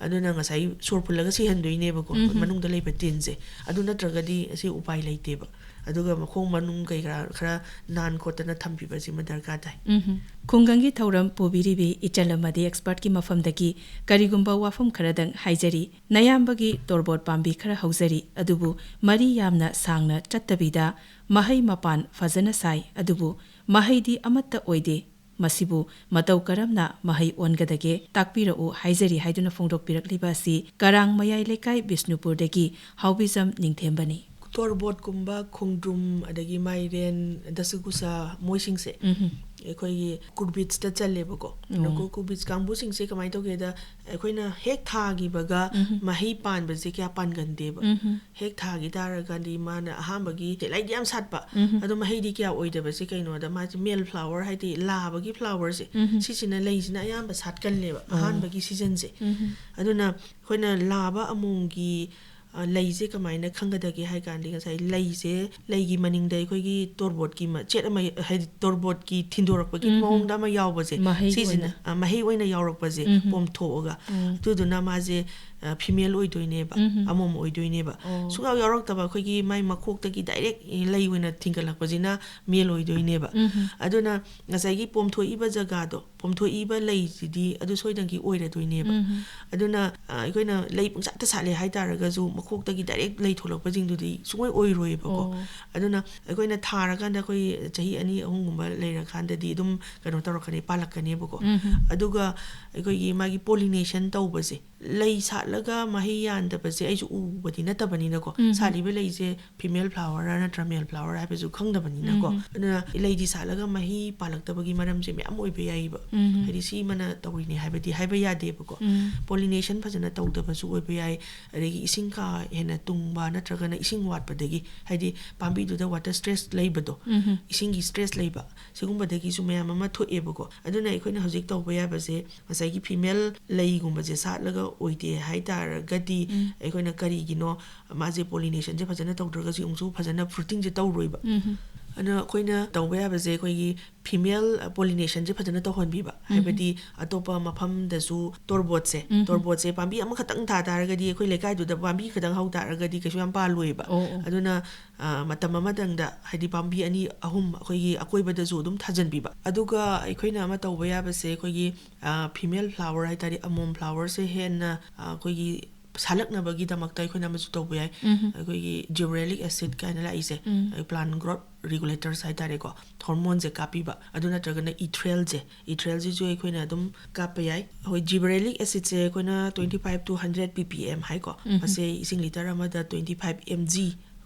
ꯑꯗꯨꯅ ꯉꯁꯥꯏ ꯁꯣꯔ ꯐꯨꯜꯂꯒ ꯁꯤꯍꯟꯗꯣꯏꯅꯦꯕꯀꯣ, ꯃꯅꯨꯡꯗ ꯂꯩꯕ ꯇꯤꯟꯁꯦ꯫ ꯑꯗꯨ ꯅꯠꯇ꯭ꯔꯒꯗꯤ ꯑꯁꯤ ꯎꯄꯥꯏ ꯂꯩꯇꯦꯕ꯫ ꯑꯗꯨꯒ ꯃꯈꯣꯡ ꯃꯅꯨꯡ ꯀꯩ ꯀꯔꯥ ꯈꯔ ꯅꯥꯟ ꯈꯣꯠꯇꯅ ꯊꯝꯕꯤꯕꯁꯤꯃ ꯗꯔꯀꯥꯔ ꯇꯥꯏ꯫ ꯎꯝ꯫ ꯈꯨꯡꯒꯪꯒꯤ ꯊꯧꯔꯝ ꯄꯨꯕꯤꯔꯤꯕꯤ ꯏꯆꯜ ꯑꯃꯗꯤ expertꯀꯤ ꯃꯐꯝꯗꯒꯤ ꯀꯔꯤꯒꯨꯝꯕ ꯋꯥꯐꯝ ꯈꯔꯗꯪ ꯍꯥꯏꯖꯔꯤ꯫ ꯅꯌꯥꯝꯕꯒꯤ ꯇꯣꯔꯕꯣꯠ ꯄꯥꯝꯕꯤ ꯈꯔ ꯍꯧꯖꯔꯤ, ꯑꯗꯨꯕꯨ ꯃꯔꯤ ꯌꯥꯝꯅ ꯁꯥꯡꯅ ꯆꯠꯇꯕꯤꯗ ꯃꯍꯩ ꯃꯄꯥꯟ ꯐꯖꯅ ꯁꯥꯏ, ꯑꯗꯨꯕꯨ ꯃꯍꯩꯗꯤ ꯑꯃꯠꯇ ꯑꯣꯏꯗꯦ꯫ ꯃꯁꯤꯕꯨ ꯃꯇꯧ ꯀꯔꯝꯅ ꯃꯍꯩ ꯑꯣꯟꯒꯗꯒꯦ ꯇꯥꯛꯄꯤꯔꯛꯎ ꯍꯥꯏꯖꯔꯤ ꯍꯥꯏꯗꯨꯅ ꯐꯣꯡꯗꯣꯛꯄꯤꯔꯛꯂꯤꯕ ꯑꯁꯤ ꯀꯔꯥꯡ ꯃꯌꯥꯏ ꯂꯩꯀꯥꯏ ꯕꯤꯁꯅꯨꯄꯨꯔꯗꯒꯤ ꯍꯥꯎꯕꯤꯖꯝ ꯅꯤꯡꯊꯦꯝꯕꯅꯤ꯫ ꯇꯣꯔꯕꯣꯠꯀꯨꯝꯕ, ꯈꯣꯡꯗ꯭ꯔꯨꯝ, ꯑꯗꯒꯤ ꯃꯥꯏꯔꯦꯟ, ꯗꯁꯀꯨꯁꯥ, ꯃꯣꯏꯁꯤꯡꯁꯦ, ꯎꯝꯍꯨꯝ꯫ ꯑꯩꯈꯣꯏꯒꯤ ꯀꯨꯔꯕꯤꯠꯁꯇ ꯆꯜꯂꯦꯕꯀꯣ꯫ ꯑꯗꯣ ꯎꯝ꯫ ꯀꯨ-, ꯀꯨꯔꯕꯤꯠꯁ ꯀꯥꯡꯕꯨꯁꯤꯡꯁꯦ ꯀꯃꯥꯏꯅ ꯇꯧꯒꯦꯗ, ꯑꯩꯈꯣꯏꯅ ꯍꯦꯛ ꯊꯥꯈꯤꯕꯒ ꯎꯝ꯫ ꯃꯍꯩ ꯄꯥꯟꯕꯁꯦ ꯀꯌꯥ ꯄꯥꯟꯒꯟꯗꯦꯕ꯫ ꯎꯝ꯫ ꯍꯦꯛ ꯊꯥꯈꯤ ꯇꯥꯔꯒꯗꯤ ꯃꯥꯅ ꯑꯍꯥꯟꯕꯒꯤ ꯂꯩꯗꯤ ꯌꯥꯝ ꯁꯥꯠꯄ, ꯎꯝ꯫ ꯑꯗꯣ ꯃꯍꯩꯗꯤ ꯀꯌꯥ ꯑꯣꯏꯗꯕꯁꯦ ꯀꯩꯅꯣꯗ, ꯃꯥꯁꯦ ꯃꯦꯜ ꯐ꯭ꯂꯥꯋꯔ, ꯍꯥꯏꯗꯤ ꯂꯥꯕꯒꯤ ꯐ꯭ꯂꯥꯋꯔꯁꯦ, ꯎꯝ꯫ ꯁꯤꯁꯤꯅ ꯂꯩꯁꯤꯅ ꯑꯌꯥꯝꯕ ꯁꯥꯠꯀꯜꯂꯦꯕ, ꯑꯣ꯫ ꯑꯍꯥꯟꯕꯒꯤ ꯁꯤꯖꯟꯁꯦ꯫ ꯎꯝ꯫ ꯑꯗꯨꯅ ꯑꯩꯈꯣꯏꯅ ꯂꯥꯕ ꯑꯃꯣꯝꯒꯤ, ꯑ, ꯂꯩꯁꯦ ꯀꯃꯥꯏꯅ ꯈꯪꯒꯗꯒꯦ ꯍꯥꯏ ꯀꯥꯟꯗꯤ, ꯉꯁꯥꯏ ꯂꯩꯁꯦ, ꯂꯩꯒꯤ ꯃꯅꯤꯡꯗ ꯑꯩꯈꯣꯏꯒꯤ ꯇꯣꯔꯕꯣꯠꯀꯤ ꯃꯆꯦꯠ ꯑꯃ, ꯍꯥꯏꯗꯤ ꯇꯣꯔꯕꯣꯠꯀꯤ ꯊꯤꯟꯗꯣꯔꯛꯄꯒꯤ ꯎꯝ, ꯎꯝ꯫ ꯃꯑꯣꯡꯗ ꯑꯃ ꯌꯥꯎꯕꯁꯦ, ꯃꯍꯩ ꯁꯤꯁꯤꯅ, ꯑꯣꯏꯅ꯫ ꯑ, ꯃꯍꯩ ꯑꯣꯏꯅ ꯌꯥꯎꯔꯛꯄꯁꯦ, ꯎꯝ, ꯎꯝ꯫ ꯄꯣꯝꯊꯣꯛꯑꯒ, ꯎꯝ꯫ ꯑꯗꯨꯗꯨꯅ ꯃꯥꯁꯦ, ꯑ, ꯐꯤꯃꯦꯜ ꯑꯣꯏꯗꯣꯏꯅꯦꯕ, ꯎꯝ, ꯎꯝ꯫ ꯑꯃꯣꯝ ꯑꯣꯏꯗꯣꯏꯅꯦꯕ꯫ ꯑꯣ꯫ ꯁꯨꯡꯌꯥꯎ ꯌꯥꯎꯔꯛꯇꯕ ꯑꯩꯈꯣꯏꯒꯤ ꯃꯥꯏ ꯃꯈꯣꯛꯇꯒꯤ ꯗꯥꯏꯔꯦꯛ ꯂꯩ ꯑꯣꯏꯅ ꯊꯤꯟꯒꯠꯂꯛꯄꯁꯤꯅ ꯃꯦꯜ ꯑꯣꯏꯗꯣꯏꯅꯦꯕ꯫ ꯎꯝ, ꯎꯝ꯫ ꯑꯗꯨꯅ ꯉꯁꯥꯏꯒꯤ ꯄꯣꯝꯊꯣꯛꯏꯕ ꯖꯒꯥꯗꯣ, ꯄꯣꯝꯊꯣꯛꯏꯕ ꯂꯩꯁꯤꯗꯤ ꯑꯗꯨ ꯁꯣꯏꯗꯅꯒꯤ ꯑꯣꯏꯔꯗꯣꯏꯅꯦꯕ꯫ ꯎꯝ꯫ ꯑꯗꯨꯅ, ꯑ, ꯑꯩꯈꯣꯏꯅ ꯂꯩ ꯄꯨꯡꯁꯥꯠꯇ ꯁꯥꯠꯂꯦ ꯍꯥꯏ ꯇꯥꯔꯒꯁꯨ, ꯃꯈꯣꯛꯇꯒꯤ ꯗꯥꯏꯔꯦꯛ ꯂꯩ ꯊꯣꯛꯂꯛꯄꯁꯤꯡꯗꯨꯗꯤ ꯁꯨꯡꯑꯣꯏ ꯑꯣꯏꯔꯣꯏꯕꯀꯣ꯫ ꯑꯣ꯫ ꯑꯗꯨꯅ ꯑꯩꯈꯣꯏꯅ ꯊꯥꯔꯀꯥꯟꯗ ꯑꯩꯈꯣꯏ ꯆꯍꯤ ꯑꯅꯤ ꯑꯍꯨꯝꯒꯨꯝꯕ ꯂꯩꯔꯀꯥꯟꯗꯗꯤ ꯑꯗꯨꯝ ꯀꯩꯅꯣ ꯇꯧꯔꯛꯀꯅꯤ, ꯄꯥꯜꯂꯛꯀꯅꯦꯕꯀꯣ꯫ ꯎꯝ꯫ ꯑꯗꯨꯒ ꯑꯩꯈꯣꯏꯒꯤ ꯃꯥꯒꯤ pollination ꯇꯧꯕꯁꯦ, ꯂꯩ ꯁꯥꯠꯂꯒ ꯃꯍꯩ ꯌꯥꯟꯗꯕꯁꯦ ꯑꯩꯁꯨ ꯎꯕꯗꯤ ꯅꯠꯇꯕꯅꯤꯅꯀꯣ, ꯎꯝ꯫ ꯁꯥꯠꯂꯤꯕ ꯂꯩꯁꯦ female flower ꯅꯠꯇ꯭ꯔ male flower ꯍꯥꯏꯕꯁꯨ ꯈꯪꯗꯕꯅꯤꯅꯀꯣ꯫ ꯎꯝ꯫ ꯑꯗꯨꯅ ꯂꯩꯗꯤ ꯁꯥꯠꯂꯒ ꯃꯍꯩ ꯄꯥꯜꯂꯛꯇꯕꯒꯤ ꯃꯔꯝꯁꯦ ꯃꯌꯥꯝ ꯑꯣꯏꯕ ꯌꯥꯏꯌꯦꯕ꯫ ꯎꯝ꯫ ꯍꯥꯏꯗꯤ ꯁꯤꯃꯅ ꯇꯧꯔꯤꯅꯦ ꯍꯥꯏꯕꯗꯤ ꯍꯥꯏꯕ ꯌꯥꯗꯦꯕꯀꯣ꯫ ꯎꯝ꯫ Pollination ꯐꯖꯅ ꯇꯧꯗꯕꯁꯨ ꯑꯣꯏꯕ ꯌꯥꯏ, ꯑꯗꯒꯤ ꯏꯁꯤꯡ ꯀꯥ ꯍꯦꯟꯅ ꯇꯨꯡꯕ ꯅꯠꯇ꯭ꯔꯒꯅ ꯏꯁꯤꯡ ꯋꯥꯠꯄꯗꯒꯤ, ꯍꯥꯏꯗꯤ ꯄꯥꯝꯕꯤꯗꯨꯗ water stress ꯂꯩꯕꯗꯣ, ꯎꯝ꯫ ꯏꯁꯤꯡꯒꯤ stress ꯂꯩꯕ, ꯁꯤꯒꯨꯝꯕꯗꯒꯤꯁꯨ ꯃꯌꯥꯝ ꯑꯃ ꯊꯣꯛꯑꯦꯕꯀꯣ꯫ ꯑꯗꯨꯅ ꯑꯩꯈꯣꯏꯅ ꯍꯧꯖꯤꯛ ꯇꯧꯕ ꯌꯥꯕꯁꯦ, ꯉꯁꯥꯏꯒꯤ female ꯂꯩꯒꯨꯝꯕꯁꯦ ꯁꯥꯠꯂꯒ ꯑꯣꯏꯗꯦ ꯍꯥꯏ ꯇꯥꯔꯒꯗꯤ, ꯎꯝ꯫ ꯑꯩꯈꯣꯏꯅ ꯀꯔꯤꯒꯤꯅꯣ ꯃꯥꯁꯦ pollination ꯁꯦ ꯐꯖꯅ ꯇꯧꯗ꯭ꯔꯒꯁꯨ ꯑꯃꯨꯛꯁꯨ ꯐꯖꯅ fruiting ꯁꯦ ꯇꯧꯔꯣꯏꯕ꯫ ꯎꯝ꯫ ꯑꯗꯨꯅ ꯑꯩꯈꯣꯏꯅ ꯇꯧꯕ ꯌꯥꯕꯁꯦ, ꯑꯩꯈꯣꯏꯒꯤ female pollination ꯁꯦ ꯐꯖꯅ ꯇꯧꯍꯟꯕꯤꯕ꯫ ꯎꯝ꯫ ꯍꯥꯏꯕꯗꯤ ꯑꯇꯣꯞꯄ ꯃꯐꯝꯗꯁꯨ ꯇꯣꯔꯕꯣꯠꯁꯦ, ꯎꯝ꯫ ꯇꯣꯔꯕꯣꯠꯁꯦ ꯄꯥꯝꯕꯤ ꯑꯃꯈꯛꯇꯪ ꯊꯥ ꯇꯥꯔꯒꯗꯤ, ꯑꯩꯈꯣꯏ ꯂꯩꯀꯥꯏꯗꯨꯗ ꯄꯥꯝꯕꯤ ꯈꯛꯇꯪ ꯍꯧ ꯇꯥꯔꯒꯗꯤ ꯀꯩꯁꯨ ꯌꯥꯝ ꯄꯥꯜꯂꯣꯏꯕ꯫ ꯑꯣ, ꯑꯣ꯫ ꯑꯗꯨꯅ, ꯑ, ꯃꯇꯝ ꯑꯃꯗꯪꯗ, ꯍꯥꯏꯗꯤ ꯄꯥꯝꯕꯤ ꯑꯅꯤ ꯑꯍꯨꯝ ꯑꯩꯈꯣꯏꯒꯤ ꯑꯀꯣꯏꯕꯗꯁꯨ ꯑꯗꯨꯝ ꯊꯥꯖꯟꯕꯤꯕ꯫ ꯑꯗꯨꯒ ꯑꯩꯈꯣꯏꯅ ꯑꯃ ꯇꯧꯕ ꯌꯥꯕꯁꯦ, ꯑꯩꯈꯣꯏꯒꯤ, ꯑ, female flower ꯍꯥꯏ ꯇꯥꯔꯗꯤ, ꯑꯃꯣꯝ flower ꯁꯦ ꯍꯦꯟꯅ, ꯑ, ꯑꯩꯈꯣꯏꯒꯤ ꯁꯥꯠꯂꯛꯅꯕꯒꯤꯗꯃꯛꯇ ꯑꯩꯈꯣꯏꯅ ꯑꯃꯁꯨ ꯇꯧꯕ ꯌꯥꯏ꯫ ꯎꯝ꯫ ꯑꯩꯈꯣꯏꯒꯤ gibberellic acid ꯀꯥꯏꯅ ꯂꯥꯛꯏꯁꯦ, ꯎꯝ꯫ ꯑꯩꯈꯣꯏ plant growth regulators ꯍꯥꯏ ꯇꯥꯔꯦꯀꯣ, hormone ꯁꯦ ꯀꯥꯞꯄꯤꯕ꯫ ꯑꯗꯨ ꯅꯠꯇ꯭ꯔꯒꯅ ꯏꯊ꯭ꯔꯦꯜꯁꯦ, ꯏꯊ꯭ꯔꯦꯜꯁꯤꯁꯨ ꯑꯩꯈꯣꯏꯅ ꯑꯗꯨꯝ ꯀꯥꯞꯄ ꯌꯥꯏ꯫ ꯑꯩꯈꯣꯏ gibberellic acid ꯁꯦ ꯑꯩꯈꯣꯏꯅ twenty five to hundred ppm ꯍꯥꯏꯀꯣ, ꯎꯝ꯫ ꯃꯁꯦ ꯏꯁꯤꯡ ꯂꯤꯇꯔ ꯑꯃꯗ twenty five mg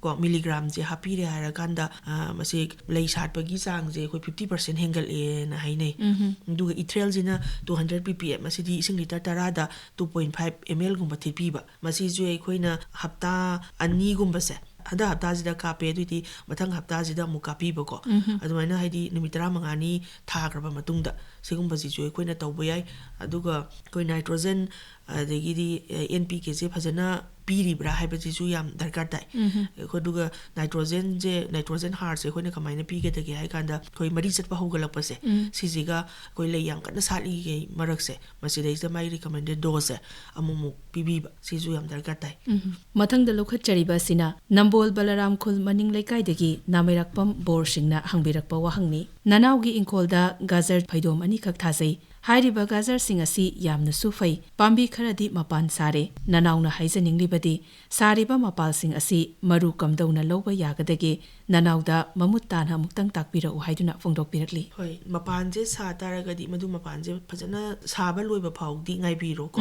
ꯀꯣ, ꯃꯤꯂꯤꯒ꯭ꯔꯥꯝꯁꯦ ꯍꯥꯞꯄꯤꯔꯦ ꯍꯥꯏꯔꯀꯥꯟꯗ, ꯑ, ꯃꯁꯤ ꯂꯩ ꯁꯥꯠꯄꯒꯤ ꯆꯥꯡꯁꯦ ꯑꯩꯈꯣꯏ ꯐꯤꯐꯇꯤ ꯄꯥꯔꯁꯦꯟ ꯍꯦꯟꯒꯠꯂꯦꯅ ꯍꯥꯏꯅꯩ꯫ ꯑꯗꯨꯒ ꯏꯊ꯭ꯔꯦꯜꯁꯤꯅ ꯇꯨ ꯍꯟꯗ꯭ꯔꯦꯠ ꯄꯤ ꯄꯤ ꯑꯦꯝ, ꯃꯁꯤꯗꯤ ꯏꯁꯤꯡ ꯂꯤꯇꯔ ꯇꯔꯥꯗ ꯇꯨ ꯄꯣꯏꯟ ꯐꯥꯏꯚ ꯑꯦꯝ ꯑꯦꯜꯒꯨꯝꯕ ꯊꯤꯠꯄꯤꯕ꯫ ꯃꯁꯤꯁꯨ ꯑꯩꯈꯣꯏꯅ ꯍꯞꯇꯥ ꯑꯅꯤꯒꯨꯝꯕꯁꯦ, ꯍꯟꯗꯛ ꯍꯞꯇꯥꯁꯤꯗ ꯀꯥꯞꯄꯦ, ꯑꯗꯨꯑꯣꯏꯗꯤ ꯃꯊꯪ ꯍꯞꯇꯥꯁꯤꯗ ꯑꯃꯨꯛ ꯀꯥꯞꯄꯤꯕꯀꯣ꯫ ꯑꯗꯨꯃꯥꯏꯅ, ꯍꯥꯏꯗꯤ, ꯅꯨꯃꯤꯠ ꯇꯔꯥꯃꯉꯥꯅꯤ ꯊꯥꯈ꯭ꯔꯕ ꯃꯇꯨꯡꯗ ꯁꯤꯒꯨꯝꯕꯁꯤꯁꯨ ꯑꯩꯈꯣꯏꯅ ꯇꯧꯕ ꯌꯥꯏ꯫ ꯑꯗꯨꯒ ꯑꯩꯈꯣꯏ ꯅꯥꯏꯇ꯭ꯔꯣꯖꯟ, ꯑꯗꯒꯤꯗꯤ, ꯑꯦ, ꯑꯦꯟ ꯄꯤ ꯀꯦꯁꯦ ꯐꯖꯅ ꯄꯤꯔꯤꯕ꯭ꯔꯥ ꯍꯥꯏꯕꯁꯤꯁꯨ ꯌꯥꯝ ꯗꯔꯀꯥꯔ ꯇꯥꯏ꯫ ꯑꯩꯈꯣꯏ, ꯑꯗꯨꯒ ꯅꯥꯏꯇ꯭ꯔꯣꯖꯟꯁꯦ, ꯅꯥꯏꯇ꯭ꯔꯣꯖꯟ ꯍꯥꯔꯁꯦ ꯑꯩꯈꯣꯏꯅ ꯀꯃꯥꯏꯅ ꯄꯤꯒꯗꯒꯦ ꯍꯥꯏ ꯀꯥꯟꯗ, ꯑꯩꯈꯣꯏ ꯃꯔꯤ ꯆꯠꯄ ꯍꯧꯒꯠꯂꯛꯄꯁꯦ, ꯁꯤꯁꯤꯒ ꯑꯩꯈꯣꯏ ꯂꯩ ꯌꯥꯝ ꯀꯟꯅ ꯁꯥꯠꯂꯤꯉꯩ ꯃꯔꯛꯁꯦ, ꯃꯁꯤꯗꯩꯁꯤꯗ ꯃꯥꯒꯤ ꯔꯤꯀꯃꯦꯟꯗꯦꯠ ꯗꯣꯁꯁꯦ ꯑꯃꯨꯛꯃꯨꯛ ꯄꯤꯕꯤꯕ, ꯁꯤꯁꯨ ꯌꯥꯝ ꯗꯔꯀꯥꯔ ꯇꯥꯏ꯫ ꯃꯊꯪꯗ ꯂꯧꯈꯠꯆꯔꯤꯕ ꯑꯁꯤꯅ ꯅꯝꯕꯣꯜ ꯕꯂꯔꯥꯝ ꯈꯨꯜ ꯃꯅꯤꯡ ꯂꯩꯀꯥꯏꯗꯒꯤ ꯅꯥꯃꯩꯔꯥꯛꯄꯝ ꯕꯣꯔ ꯁꯤꯡꯅ ꯍꯪꯕꯤꯔꯛꯄ ꯋꯥꯍꯪꯅꯤ꯫ "ꯅꯅꯥꯎꯒꯤ ꯏꯪꯈꯣꯜꯗ ꯒꯥꯖꯔ ꯐꯩꯗꯣꯝ ꯑꯅꯤꯈꯛ ꯊꯥꯖꯩ꯫ ꯍꯥꯏꯔꯤꯕ ꯒꯥꯖꯔꯁꯤꯡ ꯑꯁꯤ ꯌꯥꯝꯅꯁꯨ ꯐꯩ, ꯄꯥꯝꯕꯤ ꯈꯔꯗꯤ ꯃꯄꯥꯟ ꯁꯥꯔꯦ꯫ ꯅꯅꯥꯎꯅ ꯍꯥꯏꯖꯅꯤꯡꯂꯤꯕꯗꯤ ꯁꯥꯔꯤꯕ ꯃꯄꯥꯜꯁꯤꯡ ꯑꯁꯤ ꯃꯔꯨ ꯀꯝꯗꯧꯅ ꯂꯧꯕ ꯌꯥꯒꯗꯒꯦ? ꯅꯅꯥꯎꯗ ꯃꯃꯨꯠ ꯇꯥꯅ ꯑꯃꯨꯛꯇꯪ ꯇꯥꯛꯄꯤꯔꯛꯎ" ꯍꯥꯏꯗꯨꯅ ꯐꯣꯡꯗꯣꯛꯄꯤꯔꯛꯂꯤ꯫ ꯍꯣꯏ, ꯃꯄꯥꯟꯁꯦ ꯁꯥ ꯇꯥꯔꯒꯗꯤ ꯃꯗꯨ ꯃꯄꯥꯟꯁꯦ ꯐꯖꯅ ꯁꯥꯕ ꯂꯣꯏꯕ ꯐꯥꯎꯗꯤ ꯉꯥꯏꯕꯤꯔꯣꯀꯣ꯫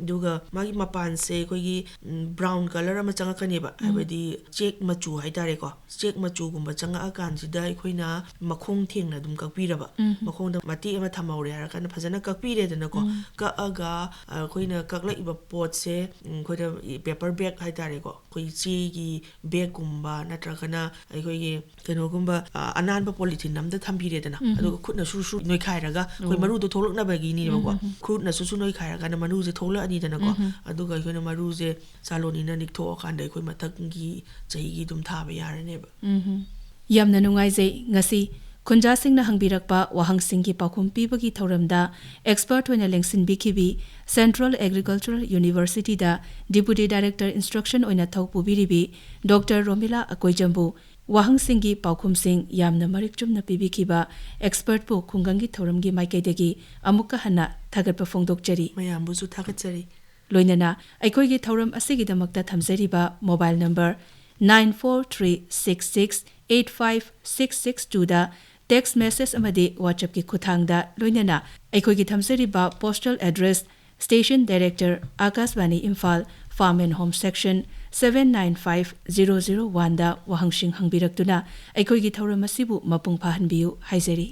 ꯑꯗꯨꯒ ꯃꯥꯒꯤ ꯃꯄꯥꯟꯁꯦ ꯑꯩꯈꯣꯏꯒꯤ, ꯎꯝ, ꯕ꯭ꯔꯥꯎꯟ ꯀꯂꯔ ꯑꯃ ꯆꯪꯉꯛꯀꯅꯦꯕ, ꯍꯥꯏꯕꯗꯤ ꯆꯦꯛ ꯃꯆꯨ ꯍꯥꯏꯇꯥꯔꯦꯀꯣ꯫ ꯆꯦꯛ ꯃꯆꯨꯒꯨꯝꯕ ꯆꯪꯉꯛꯑꯀꯥꯟꯁꯤꯗ ꯑꯩꯈꯣꯏꯅ ꯃꯈꯣꯡ ꯊꯦꯡꯅ ꯑꯗꯨꯝ ꯀꯛꯄꯤꯔꯕ, ꯃꯈꯣꯡꯗ ꯃꯇꯦꯛ ꯑꯃ ꯊꯝꯍꯧꯔꯦ ꯍꯥꯏꯔꯀꯥꯟꯗ ꯐꯖꯅ ꯀꯛꯄꯤꯔꯦꯗꯅꯀꯣ꯫ ꯀꯛꯑꯒ, ꯑ, ꯑꯩꯈꯣꯏꯅ ꯀꯛꯂꯛꯏꯕ ꯄꯣꯠꯁꯦ, ꯎꯝ, ꯑꯩꯈꯣꯏꯅ ꯄꯦꯄꯔ ꯕꯦꯒ ꯍꯥꯏꯇꯥꯔꯦꯀꯣ, ꯑꯩꯈꯣꯏ ꯆꯦꯒꯤ ꯕꯦꯒꯀꯨꯝꯕ ꯅꯠꯇ꯭ꯔꯒꯅ ꯑꯩꯈꯣꯏꯒꯤ ꯀꯩꯅꯣꯒꯨꯝꯕ, ꯑ, ꯑꯅꯥꯟꯕ ꯄꯣꯂꯤꯊꯤꯟ ꯑꯃꯗ ꯊꯝꯕꯤꯔꯦꯗꯅ, ꯑꯗꯨꯒ ꯈꯨꯠꯅ ꯁꯨꯔ ꯁꯨꯔ ꯅꯣꯏꯈꯥꯏꯔꯒ, ꯑꯩꯈꯣꯏ ꯃꯔꯨꯗꯣ ꯊꯣꯛꯂꯛꯅꯕꯒꯤꯅꯦꯕꯀꯣ꯫ ꯈꯨꯠꯅ ꯁꯨꯔ ꯁꯨꯔ ꯅꯣꯏꯈꯥꯏꯔꯀꯥꯟꯗ ꯃꯔꯨꯁꯦ ꯊꯣꯛꯂꯛꯑꯅꯤꯗꯅꯀꯣ꯫ ꯑꯗꯨꯒ ꯑꯩꯈꯣꯏꯅ ꯃꯔꯨꯁꯦ ꯆꯥꯂꯣꯟꯅꯤꯅ ꯅꯤꯛꯊꯣꯛꯑꯀꯥꯟꯗ ꯑꯩꯈꯣꯏ ꯃꯊꯪꯒꯤ ꯆꯍꯤꯒꯤ ꯑꯗꯨꯝ ꯊꯥꯕ ꯌꯥꯔꯅꯦꯕ꯫ ꯌꯥꯝꯅ ꯅꯨꯡꯉꯥꯏꯖꯩ꯫ ꯉꯁꯤ ꯈꯨꯟꯖꯥꯁꯤꯡꯅ ꯍꯪꯕꯤꯔꯛꯄ ꯋꯥꯍꯪꯁꯤꯡꯒꯤ ꯄꯥꯎꯈꯨꯝ ꯄꯤꯕꯒꯤ ꯊꯧꯔꯝꯗ ꯑꯦꯛꯁꯄꯔꯠ ꯑꯣꯏꯅ ꯂꯦꯡꯁꯤꯟꯕꯤꯈꯤꯕꯤ, ꯁꯦꯟꯇ꯭ꯔꯦꯜ ꯑꯦꯒ꯭ꯔꯤꯀꯜꯆꯔꯦꯜ ꯌꯨꯅꯤꯚꯔꯁꯤꯇꯤꯗ ꯗꯤꯄꯨꯇꯤ ꯗꯥꯏꯔꯦꯛꯇꯔ ꯏꯟꯁꯇ꯭ꯔꯛꯁꯟ ꯑꯣꯏꯅ ꯊꯧ ꯄꯨꯕꯤꯔꯤꯕꯤ ꯗꯣꯛꯇꯔ ꯔꯣꯃꯤꯂꯥ ꯑꯀꯣꯏꯖꯝꯕꯨ ꯋꯥꯍꯪꯁꯤꯡꯒꯤ ꯄꯥꯎꯈꯨꯝꯁꯤꯡ ꯌꯥꯝꯅ ꯃꯔꯤꯛ ꯆꯨꯝꯅ ꯄꯤꯕꯤꯈꯤꯕ ꯑꯦꯛꯁꯄꯔꯠꯄꯨ ꯈꯨꯡꯒꯪꯒꯤ ꯊꯧꯔꯝꯒꯤ ꯃꯥꯏꯀꯩꯗꯒꯤ ꯑꯃꯨꯛꯀ ꯍꯟꯅ ꯊꯥꯒꯠꯄ ꯐꯣꯡꯗꯣꯛꯆꯔꯤ꯫ ꯃꯌꯥꯝꯕꯨꯁꯨ ꯊꯥꯒꯠꯆꯔꯤ꯫ ꯂꯣꯏꯅꯅ ꯑꯩꯈꯣꯏꯒꯤ ꯊꯧꯔꯝ ꯑꯁꯤꯒꯤꯗꯃꯛꯇ ꯊꯝꯖꯔꯤꯕ mobile number nine four three six six eight five six six ꯇꯨꯗ ꯇꯦꯛꯁ ꯃꯦꯁꯦꯖ ꯑꯃꯗꯤ WhatsAppꯀꯤ ꯈꯨꯠꯊꯥꯡꯗ, ꯂꯣꯏꯅꯅ ꯑꯩꯈꯣꯏꯒꯤ ꯊꯝꯖꯔꯤꯕ postal address, station director, Akashvani Imphal, farm and home section, seven nine five zero zero one ꯗ ꯋꯥꯍꯪꯁꯤꯡ ꯍꯪꯕꯤꯔꯛꯇꯨꯅ ꯑꯩꯈꯣꯏꯒꯤ ꯊꯧꯔꯝ ꯑꯁꯤꯕꯨ ꯃꯄꯨꯡ ꯐꯥꯍꯟꯕꯤꯌꯨ ꯍꯥꯏꯖꯔꯤ꯫